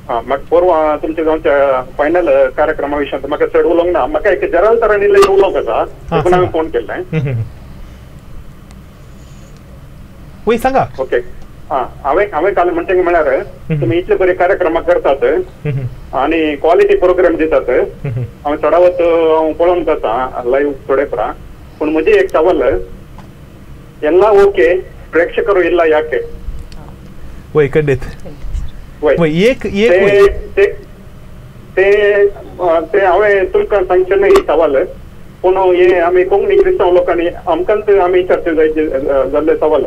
हां म्हाका परवां तुमच्या जावच्या फायनल कार्यक्रमा विशयान म्हाका चड उलोवंक ना. म्हाका एक जराल तरांनी उलोवंक आसा देखून हांवें फोन केल्लें. वय सांगा. ओके हां हांवें हांवें काल म्हणटा म्हळ्यार तुमी इतले बरे कार्यक्रम करतात आनी क्वॉलिटी प्रोग्राम दितात. हांव चडावत हांव पळोवंक जाता लायव्ह थोडे परा पूण म्हजें एक सवाल एल्ला ओके ಪ್ರೇಕ್ಷಕರು ಇಲ್ಲ ಯಾಕೆ? वय खंडीत वय एक एक ते ते ते हांवें तुमकां सांगचें न्हय सवाल, पूण हे आमी कोंकणी क्रिस्तांव लोकांनी आमकांच आमी विचारचें जायचे जाल्लें सवाल.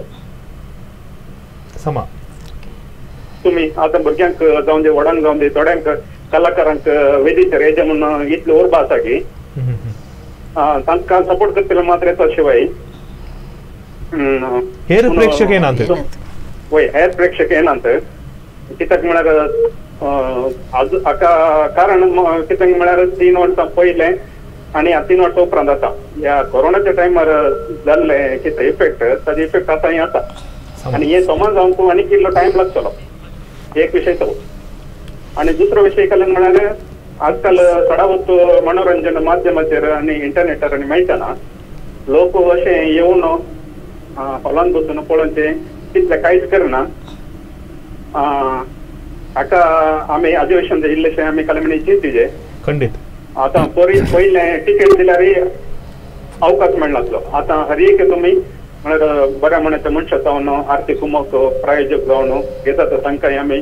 समा तुमी आतां भुरग्यांक जावं दे, व्हडांक जावं दे, थोड्यांक कलाकारांक वेदीचेर येचें म्हूण इतली उर्बा आसा की तांकां सपोर्ट करतले मात्र येता शिवाय हेर प्रेक्षक येनात. वय हेर प्रेक्षक येनात कित्याक म्हळ्यार आज हाका कारण कित्याक म्हळ्यार 3 वर्सां पयलें आनी 3 वर्सां उपरांत आतां ह्या कोरोनाच्या टायमार जाल्लें कितें इफेक्ट, ताजे इफेक्ट आतां आसा आनी हे समा जावंक आनी कितलो टायम लागतलो एक विशय तो. आनी दुसरो विशय काल म्हळ्यार आजकाल चडावत मनोरंजन माध्यमाचेर आनी इंटरनेटार आनी मेळटना लोक अशें येवन हॉलान बसून पळोवचें तितलें कांयच करना. हाका आमी अधिवेशन इल्लेशें आमी काल चिंतिजे खंडीत. आतां पयलें टिकेट दिल्यार अवकाश मेळनासलो, आतां हर एक तुमी म्हळ्यार बऱ्या म्हण्याच्या मनशां जावन आर्थीक कुमक प्रायोजक जावन घेतात तांकांय आमी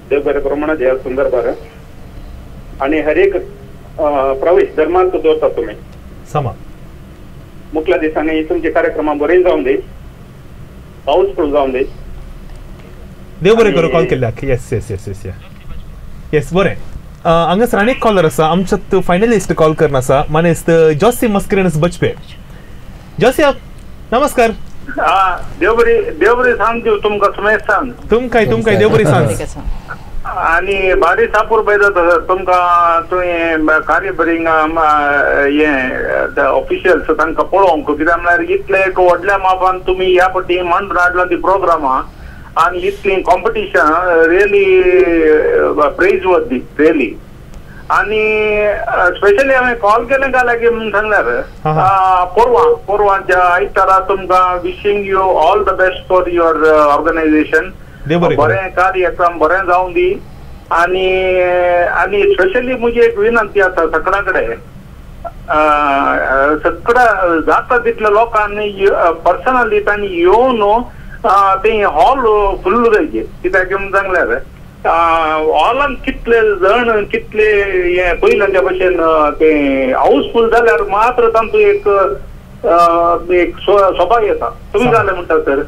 देव बरें प्रमाणात ह्या संदर्भार आनी हर एक प्रवेश धर्मांत दवरतात तुमी. समा मुखल्या दिसांनी तुमचे कार्यक्रमां बरें जावन दी, पावस फूल जावन दी. देव बरें करूं call केल्ल्याक. Yes yes yes yes yes बरें. हांगासर आनी एक कॉलर आसा आमच्यात फायनलिस्ट कॉल करना आसा, मानेस्त जॉसी मस्करेनस बचपे. जॉसी नमस्कार. देव बरी सांग दिव तुमकां सुमेस्तान. तुमकांय तुमकांय देव बरी सांग. आनी बारी सापूर पळयता तुमकां तुवें कार्य बरी हें ऑफिशियल्स तांकां पळोवंक, कित्याक म्हळ्यार इतले एक व्हडल्या मापान तुमी ह्या पटी मांडून हाडला ती प्रोग्रामां आनी इतली competition really praise worthy really. आनी स्पेशली हांवें कॉल केलें काय लागीं म्हणून सांगल्यार पोरवांच्या आयतारा तुमकां wishing you all the best for your organisation. बरें कार्यक्रम बरें जावं दी. आनी आनी स्पेशली म्हजी एक विनंती आसा सगळ्यां कडेन, सगळ्या जाता तितल्या लोकांनी पर्सनली तांणी येवन ते हॉल फुल्ल जायचे. कित्याक म्हणून सांगल्यार हॉलान कितले जण कितले हे पयल्याच्या भशेन ते हाऊसफूल जाल्यार मात्र तांचो एक एक सोबा येता. तुमी जालें म्हणटा सर?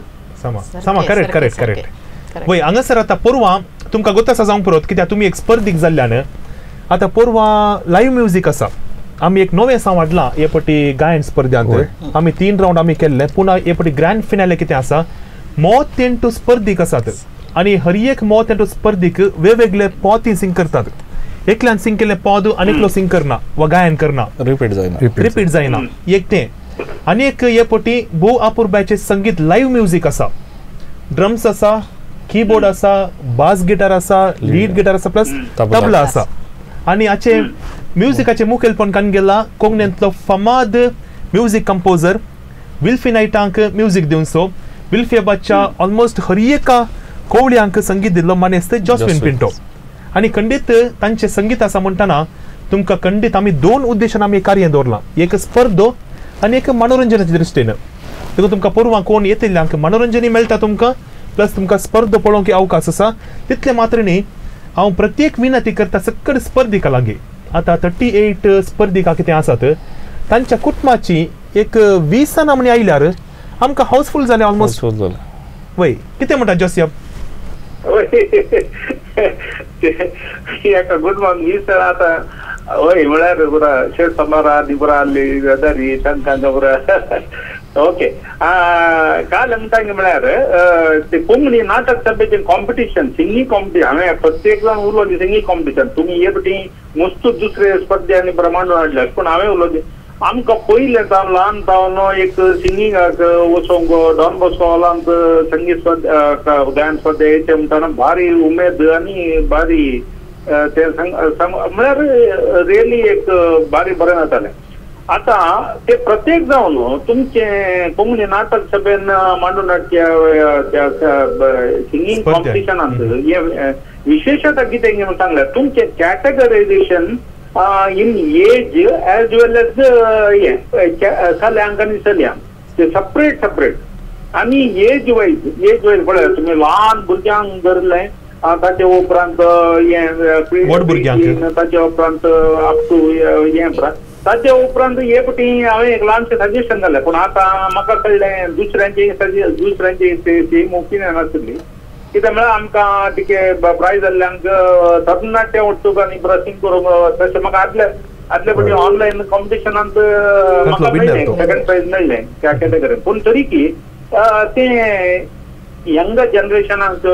समा समा करेक्ट करेक्ट करेक्ट. वय हांगासर आतां पोरवां तुमकां गोत आसा जावंक पुरोत कित्याक तुमी एक स्पर्धीक जाल्ल्यान आतां पोरवां लायव्ह म्युजीक आसा. आमी एक नवें साव हाडलां हे पटी गायन स्पर्ध्यांत आमी 3 रावंड आमी केल्ले, पूण हे पटी ग्रँड फिनाले कितें आसा मोत तेंटू स्पर्धीक आसात आनी हर एक मोत तेंटू स्पर्धीक वेगवेगळे पोती सिंग करतात. एकल्यान सिंग केल्लें पद आनी एकलो सिंग करना वा गायन करना, रिपीट जायना, रिपीट जायना एक तें. आनी एक हे पटी भोव अपुरबायचें संगीत लायव्ह म्युजीक आसा, ड्रम्स आसा, कीबोर्ड आसा, बास गिटार आसा, लीड गिटार आसा, प्लस तबला आसा. आनी हाचे म्युजिकाचें मुखेलपण कान गेला कोंकणींतलो फामाद म्युजीक कंपोजर विल्फी नायटांक म्युजीक दिवचो. विल्फी बाच्या ऑलमोस्ट हर एका कोवळ्यांक संगीत दिल्लो मानेस्त जॉस्विन पिंटो. आनी खंडीत तांचें संगीत आसा म्हणटना तुमकां खंडीत आमी 2 उद्देशान आमी कार्य दवरलां, एक स्पर्धो आनी एक मनोरंजनाच्या दृश्टीन. देखून तुमकां पोरवां कोण येतिल्ल्यांक मनोरंजनूय मेळटा तुमकां, प्लस तुमकां स्पर्धो पळोवंक अवकाश आसा. तितलें मात्र न्ही, हांव प्रत्येक विनंती करता सकड स्पर्धिका लागीं, आतां 38 स्पर्धिका कितें आसात तांच्या कुटुंबाची एक 20 जाणां म्हणी आयल्यार आमकां हाऊसफूल जालें ऑलमोस्ट. वय कितें म्हणटा जोसियब? एका कुटुंबाक 20 जाणां आतां वय म्हळ्यार पुरा शेत समारा आनी पुरा आहली वेदारी तांकां पुरा. ओके काल म्हणटा म्हळ्यार ते कोंकणी नाटक सभेचें कॉम्पिटिशन, सिंगींग कॉम्पिटिशन, हांवें प्रत्येक जाण उलोवचें सिंगींग कॉम्पिटिशन तुमी हे पटी मस्तू दुसरे स्पर्धे आनी प्रमाण हाडल्यात, पूण हांवें उलोवचें आमकां पयलें जावन ल्हान जावन एक सिंगिंगाक वचोंक डॉन बॉस्को हॉलांत संगीत स्पर्धा गायन स्पर्धा येचे म्हणटना भारी उमेद आनी भारी ते म्हळ्यार रियली एक भारी बरें जातालें. आतां ते प्रत्येक जावन तुमचें कोंकणी नाटक सभेन मांडून हाडच्या सिंगींग कॉम्पिटिशनांत हें विशेशता कितें म्हणून सांगल्यार तुमचें categorisation in age as well as हें चल्यांक आनी चलयांक ते सेपरेट सेपरेट. आनी एज वायज पळय तुमी ल्हान भुरग्यांक धरलें ताचे उपरांत हें ताचे उपरांत अप टू हें ताचे उपरांत हे पटी हांवें एक ल्हानशें सजेशन घालें पूण आतां म्हाका कळ्ळें दुसऱ्यांचे सेम ओपिनियन आसली कित्याक म्हळ्यार आमकां तिके प्रायज जाल्ल्यांक तरणाटे वट्टूक आनी ब्रशिंग करूंक तशें म्हाका आदले पटी ऑनलायन कॉम्पिटिशनांत म्हाका मेळ्ळें सेकंड प्रायज मेळ्ळें त्या कॅटेगरीन पूण तरी की तें यंग जनरेशनाक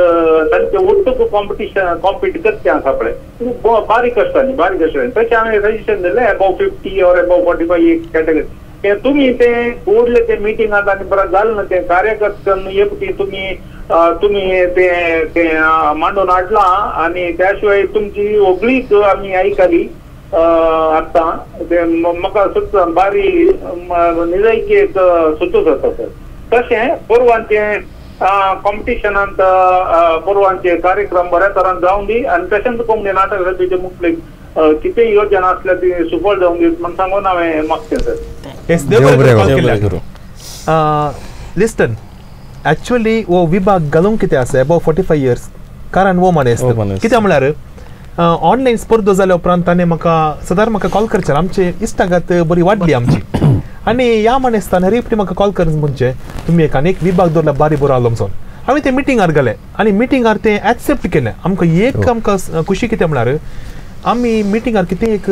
तांचे ಒಟ್ಟುಗು ಕಾಂಪಿಟಿಷನ್ ಕಾಂಪೀಟ್ करचें आसा पळय बारीक आसता न्ही बारीक आसता तशें हांवें सजेशन दिलें एबव 50 ऑर एबव 45 एक कॅटेगरी तुमी तें कोडले ते मिटिंगांत आनी बरें जालें ना तें कार्यकर्त्यान एक तुमी तुमी तें तें मांडून हाडलां आनी त्या शिवाय तुमची होगळीच आमी आयकली आतां तें म्हाका सुद्दां बारी निजायकी एक सुचो जाता सर. तशें गोरवांचें कॉम्पिटिशनांत गोरवांचे कार्यक्रम बऱ्या तरान जावं दी आनी तशेंच कोंकणी नाटक सभेचे मुखले कितें योजना आसल्यार ती सुफळ जावं दी म्हण सांगून हांवें मागचें सर. लिस्टन एक्चुअली हो विभाग घालूंक कितें आसा एबव 45 इयर्स कारण हो मानेस्त कित्याक म्हळ्यार ऑनलायन स्पर्धो जाल्या उपरांत ताणें म्हाका सदांच म्हाका कॉल करचें आमचे इश्टागत बरी वाडली आमची आनी ह्या मानेस्तान हर एकटी म्हाका कॉल कर म्हणचे तुमी एक आनी एक विभाग दवरला बारी बरो आलो म्हणून हांवें तें मिटिंगार गेलें आनी मिटिंगार तें एक्सेप्ट केलें. आमकां एक आमकां खुशी कितें म्हळ्यार आमी मिटिंगार कितें एक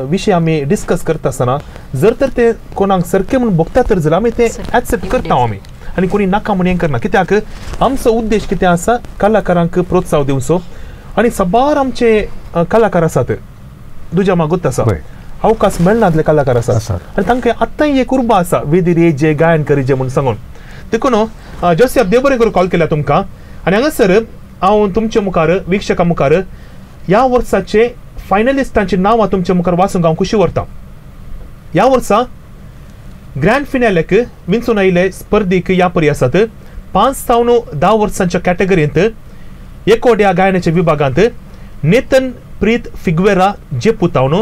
विशय आमी डिस्कस करता आसतना जर तर ते कोणाक सारकें म्हूण भोगता तर जाल्यार आमी तें एक्सेप्ट करता आमी आनी कोणी नाका म्हूण हें करना कित्याक आमचो उद्देश कितें आसा कलाकारांक प्रोत्साहन दिवचो आनी साबार आमचे कलाकार आसात दुज्या मागूत आसा अवकाश मेळनातले कलाकार आसात आनी तांकां आतांय एक उर्बा आसा वेदीर येजे गायन करीजे म्हूण सांगून देखून जोसेफ देव बरें करून कॉल केल्या तुमकां आनी हांगासर हांव तुमचे मुखार वीक्षकां मुखार ह्या वर्साचे फायनलिस्टांची नांवां तुमचे मुखार वाचूंक हांव खुशी व्हरता. ह्या वर्सा ग्रँड फिनालेक विंचून आयिल्ले स्पर्धीक ह्या परी आसात 5 सावन 10 वर्सांच्या कॅटेगरींत एकोड्या गायनाच्या विभागांत नेतन प्रीत फिग्वेरा जेपू तावन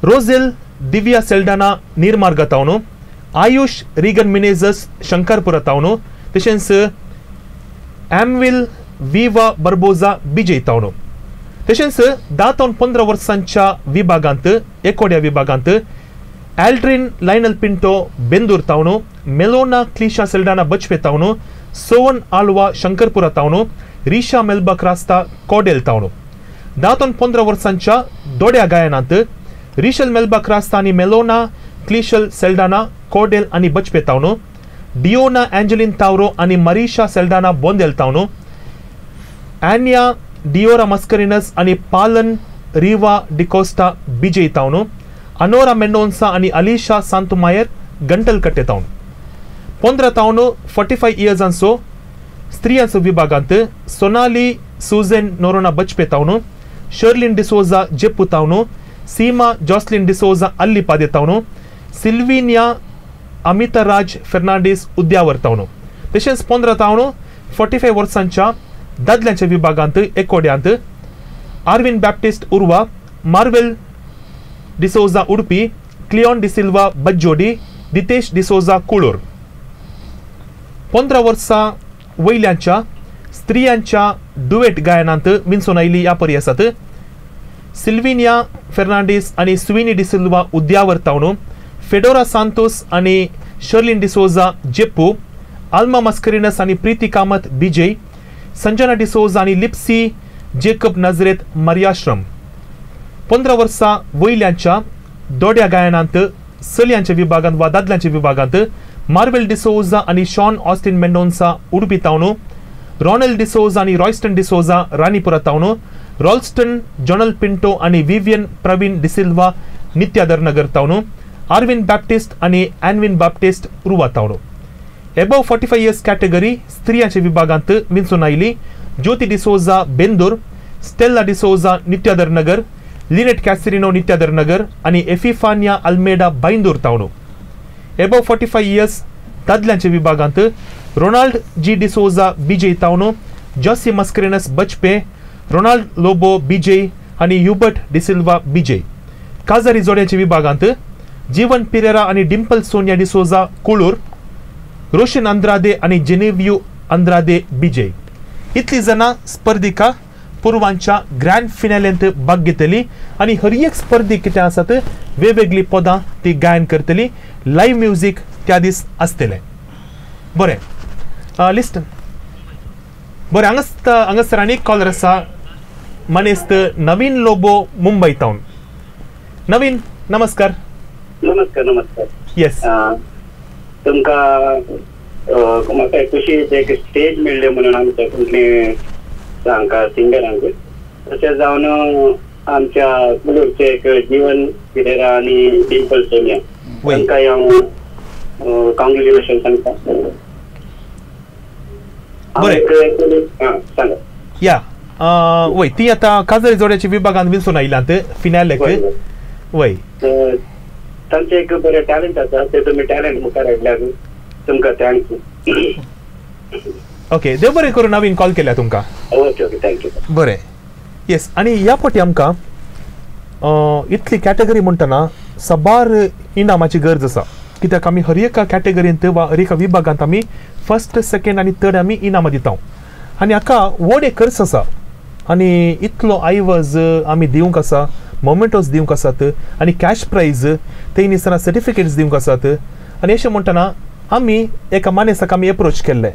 रोझेल दिव्या सेल्डाना निर्मार्गा तावन आयुष रिगन मिनेजस शंकरपुरा तावन तशेंच एमविल विवा बर्बोजा बिजय तावन तशेंच 10 तावन 15 वर्सांच्या विभागांत एकोड्या विभागांत एल्ड्रीन लायनल पिंटो बेंदूर तावन मेलोना क्लिशा सेल्डाना बचपे तावन सोवन आल्वा शंकरपुरा तावन रिशा मेल्बा क्रास्ता कोडेल तावन 10 तावन 15 वर्सांच्या दोड्या गायनांत रिशल मेल्बा क्रास्ता आनी मेलोना क्लिशल सेल्डाना कोडेल आनी बचपे तावन डियोना एंजलिन तावरो आनी मरीशा सेल्डाना बोंदेल तावन एन्या डियोरा मस्करिनस आनी पालन रिवा डिकोस्टा बिजय तावन अनोरा मेंडोन्सा आनी अलिशा सांतुमायर गंटलकट्टे तावन 15 तावन 45 इयर्सांचो स्त्रियांचो विभागांत सोनाली सुझेन नोरोना बचपे तावन शर्लिन डिसोजा जेप्पू तावन सीमा जॉसलिन डिसोजा अल्लीपादे तावन सिल्विनिया अमिताराज फेर्नांडीस उद्यावर तावन तशेंच 15 तावन 45 वर्सांच्या दादल्यांच्या विभागांत एकोड्यांत Arvin Baptist Urva Marvel D'Souza Udupi Cleon D'Silva Bajjodi Ditesh D'Souza Kulur 15 वर्सां वयल्यांच्या स्त्रियांच्या डुएट गायनांत विंचून आयिल्ली ह्या परी आसात सिल्विनिया फेर्नांडीस आनी स्विनी डिसिल्वा उद्यावर तावन फेडोरा सांतोस आनी शर्लिन डिसोजा जेप्पू आल्मा मस्करिनस आनी प्रीती कामत बिजय संजना डिसोजा आनी लिप्सी जेकब नजरेत मर्याश्रम 15 वर्सां वयल्यांच्या दोड्या गायनांत चलयांच्या विभागांत वा दादल्यांच्या विभागांत मार्वेल डिसोजा आनी शॉन ऑस्टिन मेंडोन्सा उडपी तावन रॉनल्ड डिसोजा आनी रॉयस्टन डिसोजा राणीपुरा तावन रॉल्स्टन जॉनल पिंटो आनी विवियन प्रवीण डिसिल्वा नित्यादरनगर तावन आर्विन बॅप्टिस्ट आनी एनविन बाप्टिस्ट उर्वा तावन एबव 45 इयर्स कॅटेगरी स्त्रियांच्या विभागांत विंचून आयिल्ली ज्योती डिसोजा बेंदूर स्टेल्ला डिसोजा नित्यादरनगर लिनेट कॅसरिनो नित्यादरनगर आनी एफिफानिया अल्मेडा बांयदूर तावन एबव 45 इयर्स दादल्यांच्या विभागांत रोनाल्ड जी डिसोजा बिजय तावन जॉसी मस्करेनस बचपे रोनाल्ड लोबो बिजय आनी ह्युबर्ट डिसिल्वा बिजय काजारी जोड्यांच्या विभागांत जीवन पिरेरा आनी डिम्पल सोनिया डिसोजा कुळूर रोशन अंद्रादे आनी जेनेव्यू अंद्रादे बिजय. इतली जाणां स्पर्धिका पूर्वांच्या ग्रँड फिनालेंत भाग घेतली आनी हर एक स्पर्धीक कितें आसात वेगवेगळीं पदां ती गायन करतली. लायव्ह म्युजीक त्या दीस आसतलें. बरें लिस्ट बरें हांगासर आनी कॉलर आसा मानेस्त नवीन लोबो मुंबय टावन. नवीन नमस्कार. नमस्कार नमस्कार. येस तुमकां म्हाका खुशी एक स्टेज मेळ्ळी म्हणून आमच्या कोंकणी हांकां सिंगरांक तशें जावन आमच्या कुलूरचे एक जीवन पिरेरा आनी डिंपल सोनिया तांकांय हांव कॉंग्रेच्युलेशन सांगता. बरें सांगा. या वय ती आतां काजरी जोड्याच्या विभागान विंचून आयलात फिनालेक. वय तांचें एक बरें टॅलंट आसा ते तुमी टॅलंट मुखार हाडल्यार तुमकां thanks. Okay देव बरें करून नवीन कॉल केल्या तुमकां. Okay okay thank you. बरें येस आनी ह्या फावटी आमकां इतली कॅटेगरी म्हणटना साबार इनामाची गरज आसा कित्याक आमी हर एका कॅटेगरींत वा हर एका विभागांत आमी फर्स्ट सेकेंड आनी थर्ड आमी इनामां दिता आनी हाका व्हड एक खर्च आसा आनी इतलो आयवज आमी दिवंक आसा, मोमेंटोज दिवंक आसात आनी कॅश प्रायज ते न्ही सर्टिफिकेट्स दिवंक आसात. आनी अशें म्हणटना आमी एका मानेसाक आमी एप्रोच केल्ले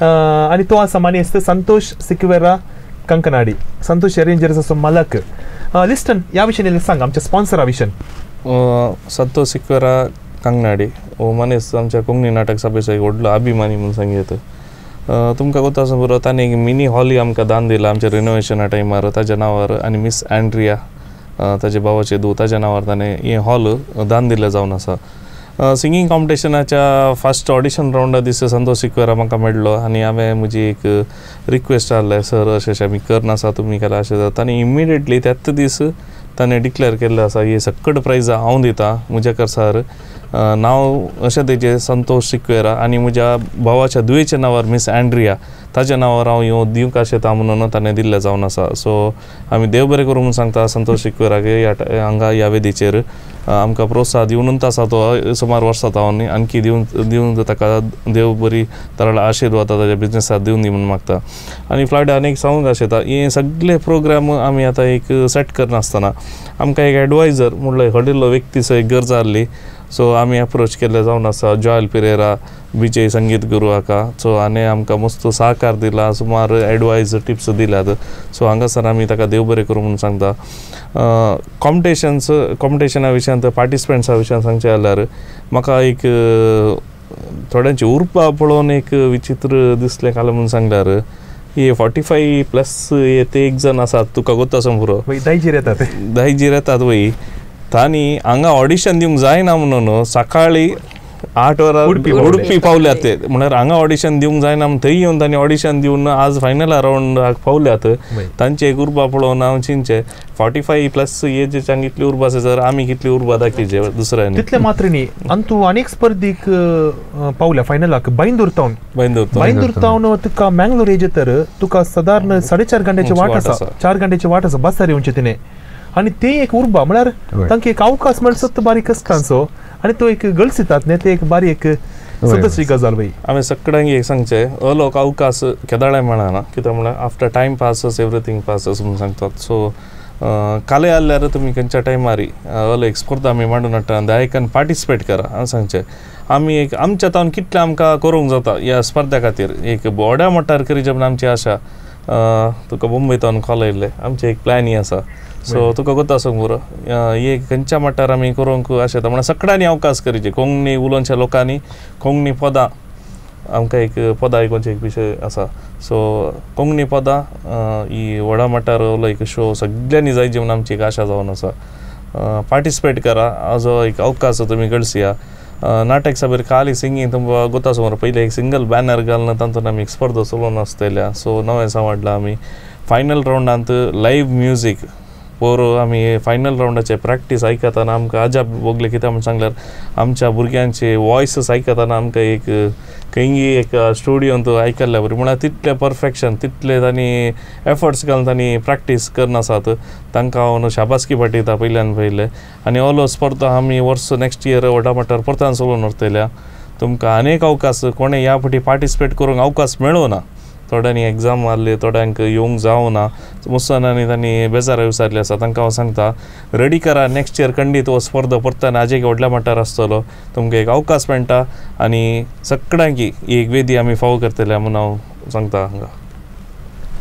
आनी तो आसा मानेस्त संतोष सिक्वेरा कंकनाडी, संतोष एरेंजर्साचो मालक. लिस्टन ह्या विशयान सांग आमच्या स्पॉन्सरा विशयान. संतोष सिक्वेरा कंकनाडी हो मानेस्त आमच्या कोंकणी नाटक सभेचो एक व्हडलो अभिमानी म्हणून सांगयता. तुमकां कोता आसा बरो ताणें एक मिनी हॉलूय आमकां दान दिला आमच्या रिनोवेशना टायमार ताज्या नांवार आनी मिस अँड्रिया ताजे भावाचे धूव ताज्या नांवार ताणें हें हॉल दान दिल्लें जावन आसा. सिंगींग कॉम्पिटिशनाच्या फर्स्ट ऑडिशन रावंडा दीस संतोष सिक्वेरा म्हाका मेळ्ळो आनी हांवें म्हजी एक रिक्वेस्ट आहले सर अशें अशें आमी करनासा तुमी केल्यार अशें जाता. ताणें इमिडिएटली त्याच दीस ताणें डिक्लेअर केल्लें आसा हे सकट प्रायज हांव दिता म्हज्या कर्सार नांव अशें तेजें संतोष सिक्वेरा आनी म्हज्या भावाच्या धुवेच्या नांवार मिस अँड्रिया ताज्या नांवार हांव ह्यो दिवंक शेता म्हणून ताणें दिल्लें जावन आसा. सो आमी देव बरें करूं म्हणून सांगता संतोष सिक्वेराक हांगा ह्या वेदीचेर आमकां प्रोत्साह दिवनूच आसा तो सुमार वर्सां जावन आणखी दिवन दिवन ताका देव बरी तरळ आशिर्वाद ताच्या बिजनेसाक दिवन दी म्हणून मागता. आनी फ्लायट आनी एक सांगूंक आशेता हे सगळे प्रोग्राम आमी आतां एक सेट करनासतना आमकां एक एडवायजर म्हणल्यार व्हडिल्लो व्यक्तीचो एक गरज आहली. सो आमी एप्रोच केल्ले जावन आसा जॉयल पिरेरा विजय संगीत गुरू हाका. सो आनी आमकां मस्त सहकार दिला सुमार एडवायज टिप्स दिल्यात. सो हांगासर आमी ताका देव बरें करूं म्हणून सांगता. कॉम्पिटिशन्स कॉम्पिटिशना विशयांत पार्टिसिपंट्सा विशयान सांगचें जाल्यार म्हाका एक थोड्यांची उर्बा पळोवन एक विचित्र दिसलें काल म्हणून सांगल्यार हे 45 प्लस हे ते एक जण आसात तुका गोत्ता आसूंक पुरो दायजीर येतात दायजीर येतात वय तांणी हांगा ऑडिशन दिवंक जायना म्हणून सकाळी 8 वरां उडपी पावल्यात ते म्हणल्यार हांगा ऑडिशन दिवंक जायना म्हण थंय येवन तांणी ऑडिशन दिवन आज फायनल रावंडाक पावल्यात. तांची एक उर्बा पळोवन हांव चिंतचें 45 प्लस एजीच्यांक इतली उर्बा आसा जर आमी कितली उर्बा दाखयची दुसऱ्यांनी तितले मात्र न्ही आनी तूं अनेक स्पर्धीक पावल्या फायनलाक बैंदूर टावन बैंदूर टावन तुका मँगलोर एजे तर तुका सादारण 4.5 घंट्याची वाट आसा 4 घंट्याची वाट आसा बसार येवचें तिणें आनी ते एक उर्बा म्हळ्यार तांकां एक अवकाश मेळचो तो बारीक कश्टांचो आनी तो एक गळसितात न्ही ते एक बारीक सदस्यी गजाल बाई. हांवें सगळ्यांक एक सांगचें अलोक अवकाश केदाळाय मेळना कित्याक म्हळ्यार after time passes everything passes म्हणून सांगतात. सो काले आहल्यार तुमी खंयच्या टायमार अलो एक स्पर्धा आमी मांडून हाडटा दायकान पार्टिसिपेट करा. हांव सांगचें आमी एक आमच्या तावन कितलें आमकां करूंक जाता ह्या स्पर्धा खातीर एक व्हड्या मट्टार करीचे म्हण आमची आशा. तुका मुंबय तावन कॉल आयिल्ले आमचें एक प्लॅनय आसा. सो तुका गोत्ता आसूंक पुरो एक खंयच्या मट्टार आमी करूंक अशें येता म्हणल्यार सगळ्यांनी अवकाश करीचे कोंकणी उलोवच्या लोकांनी कोंकणी पदां आमकां एक पदां आयकोवचे एक विशय आसा. सो कोंकणी पदां ही व्हडा मट्टार एक शो सगळ्यांनी जायची म्हणून आमची एक आशा जावन आसा. पार्टिसिपेट करा हाजो एक अवकाश तुमी गळसिया. नाटक सभेर खाली सिंगींग तुमकां गोता समोर पयलें एक सिंगल बॅनर घालून तातूंत आमी एक स्पर्धा चलोवन आसतल्या. सो नवें सांवाडलां आमी फायनल रावंडांत लायव्ह म्युजीक पोर आमी फायनल रावंडाचे प्रॅक्टीस आयकतना आमकां अजाप भोगलें कित्याक म्हूण सांगल्यार आमच्या भुरग्यांचे वॉयसीस आयकतना आमकां एक खंयी एक स्टुडियोंत आयकल्ल्या बरी म्हळ्यार तितलें परफेक्शन तितले तांणी एफर्ट्स घालून तांणी प्रॅक्टीस करनासात तांकां हांव शाबासकी पाठयता पयल्यान पयलें. आनी ऑल स्पर्धा आमी वर्स नेक्स्ट इयर व्हडा मट्टार परतान चलोवन व्हरतल्या. तुमकां अनेक अवकाश कोणें ह्या फावटी पार्टिसिपेट करूंक अवकाश मेळूं ना थोड्यांनी एग्जाम मारले थोड्यांक येवंक जावना मुसलमानांनी तांणी बेजार विचारले आसा तांकां हांव सांगता रेडी करा नेक्स्ट इयर खंडीत हो स्पर्धा परतान आजेक व्हडल्या मठार आसतलो तुमकां एक अवकाश मेळटा आनी सगळ्यांकी एक वेदी आमी फावो करतले म्हणून हांव सांगता हांगा.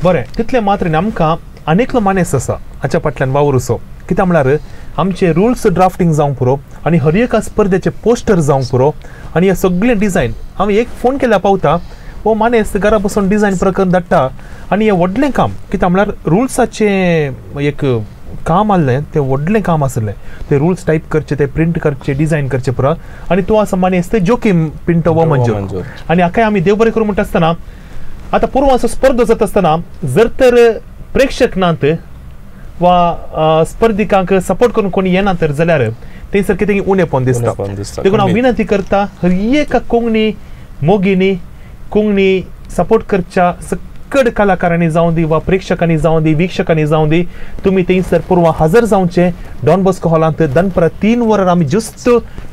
बरें तितलें मात्र आमकां आनीकलो मानेस्त आसा हाच्या फाटल्यान वावरुचो कित्याक म्हळ्यार आमचे रुल्स ड्राफ्टींग जावंक पुरो आनी हर एका स्पर्धेचे पोस्टर जावंक पुरो आनी हे सगळें डिजायन हांवें एक फोन केल्यार पावता हो मानेस्त घरा बसून डिजायन प्रकरण धाडटा आनी हें व्हडलें काम कित्याक म्हळ्यार रुल्साचें एक काम आहलें तें व्हडलें काम आसलें ते रुल्स टायप करचे ते प्रिंट करचे डिजायन करचे पुरो आनी तूं आसा मानेस्त जोकीम पिंटो वो मंजूर आनी हाकाय आमी देव बरें करूं म्हणटा आसतना आतां पुर्वाचो स्पर्धा जाता आसतना जर तर प्रेक्षक नात वा स्पर्धिकांक सपोर्ट करून कोणी येना तर जाल्यार थंयसर कितें उणेपण दिसता. देखून हांव विनंती करता हर एका कोंकणी मोगिनी कोंकणी सपोर्ट करच्या सकड कलाकारांनी जावं दी वा प्रेक्षकांनी जावं दी वीक्षकांनी जावं दी तुमी थंयसर पुर्वा हजर जावचें डॉन बॉस्को हॉलांत दनपरां 3 वरां आमी ज्युस्त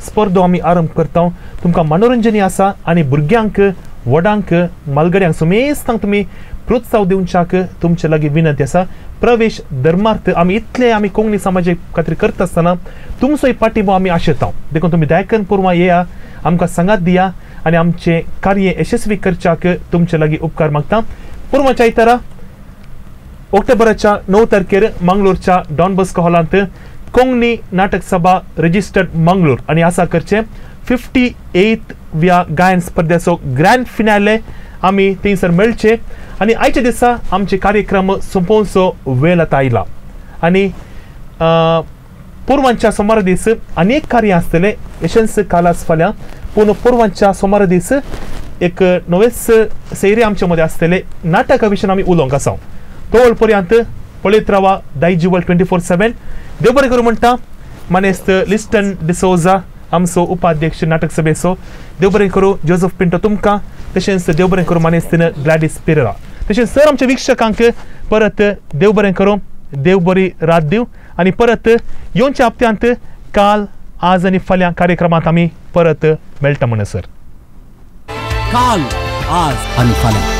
स्पर्धो आमी आरंभ करता. तुमकां मनोरंजनूय आसा आनी भुरग्यांक व्हडांक मालगड्यांक समेस्तांक तुमी प्रोत्साह दिवच्याक तुमचे लागीं विनंती आसा. प्रवेश धर्मार्थ आमी इतले आमी कोंकणी समाजे खातीर करता आसतना तुमचोय पाठिंबो आमी आशेता देखून तुमी दयाकन पुर्वा येया आमकां सांगात दिया आनी आमचें कार्य यशस्वी करच्याक तुमचे लागीं उपकार मागता. पुर्वाच्या आयतारा ऑक्टोबराच्या 9 तारखेर मंगलोरच्या डॉन बॉस्को हॉलांत कोंकणी नाटक सभा रजिस्टर्ड मंगलोर आनी आसा करचें 58व्या गायन स्पर्धेचो ग्रँड फिनाले आमी थंयसर मेळचे आनी आयच्या दिसा आमचे कार्यक्रम सोंपोवचो वेळ आतां आयला आनी पुर्वांच्या सोमारा दीस अनेक कार्य आसतले यशंस कालास फाल्यां पूण पुर्वांच्या सोमारा दीस एक नवेच सैरे आमचे मदें आसतले नाटका विशीं आमी उलोवंक आसा. तो पर्यंत पळयत रावा दायजिवर्ल्ड 24/7. देव बरें करूं म्हणटा मानेस्त लिस्टन डिसोजा आमचो उपाध्यक्ष नाटक सभेचो देव बरें करूं जोजफ पिंटो तुमकां तशेंच देव बरें करूं मानेस्तीन ग्लॅडीस पिरेरा तशेंच सर आमच्या वीक्षकांक परत देव बरें करूं देव बरी रात दिवं आनी परत येवच्या हप्त्यांत काल आज आनी फाल्यां कार्यक्रमांत आमी परत मेळटा म्हणसर. काल आज आनी फाल्यां.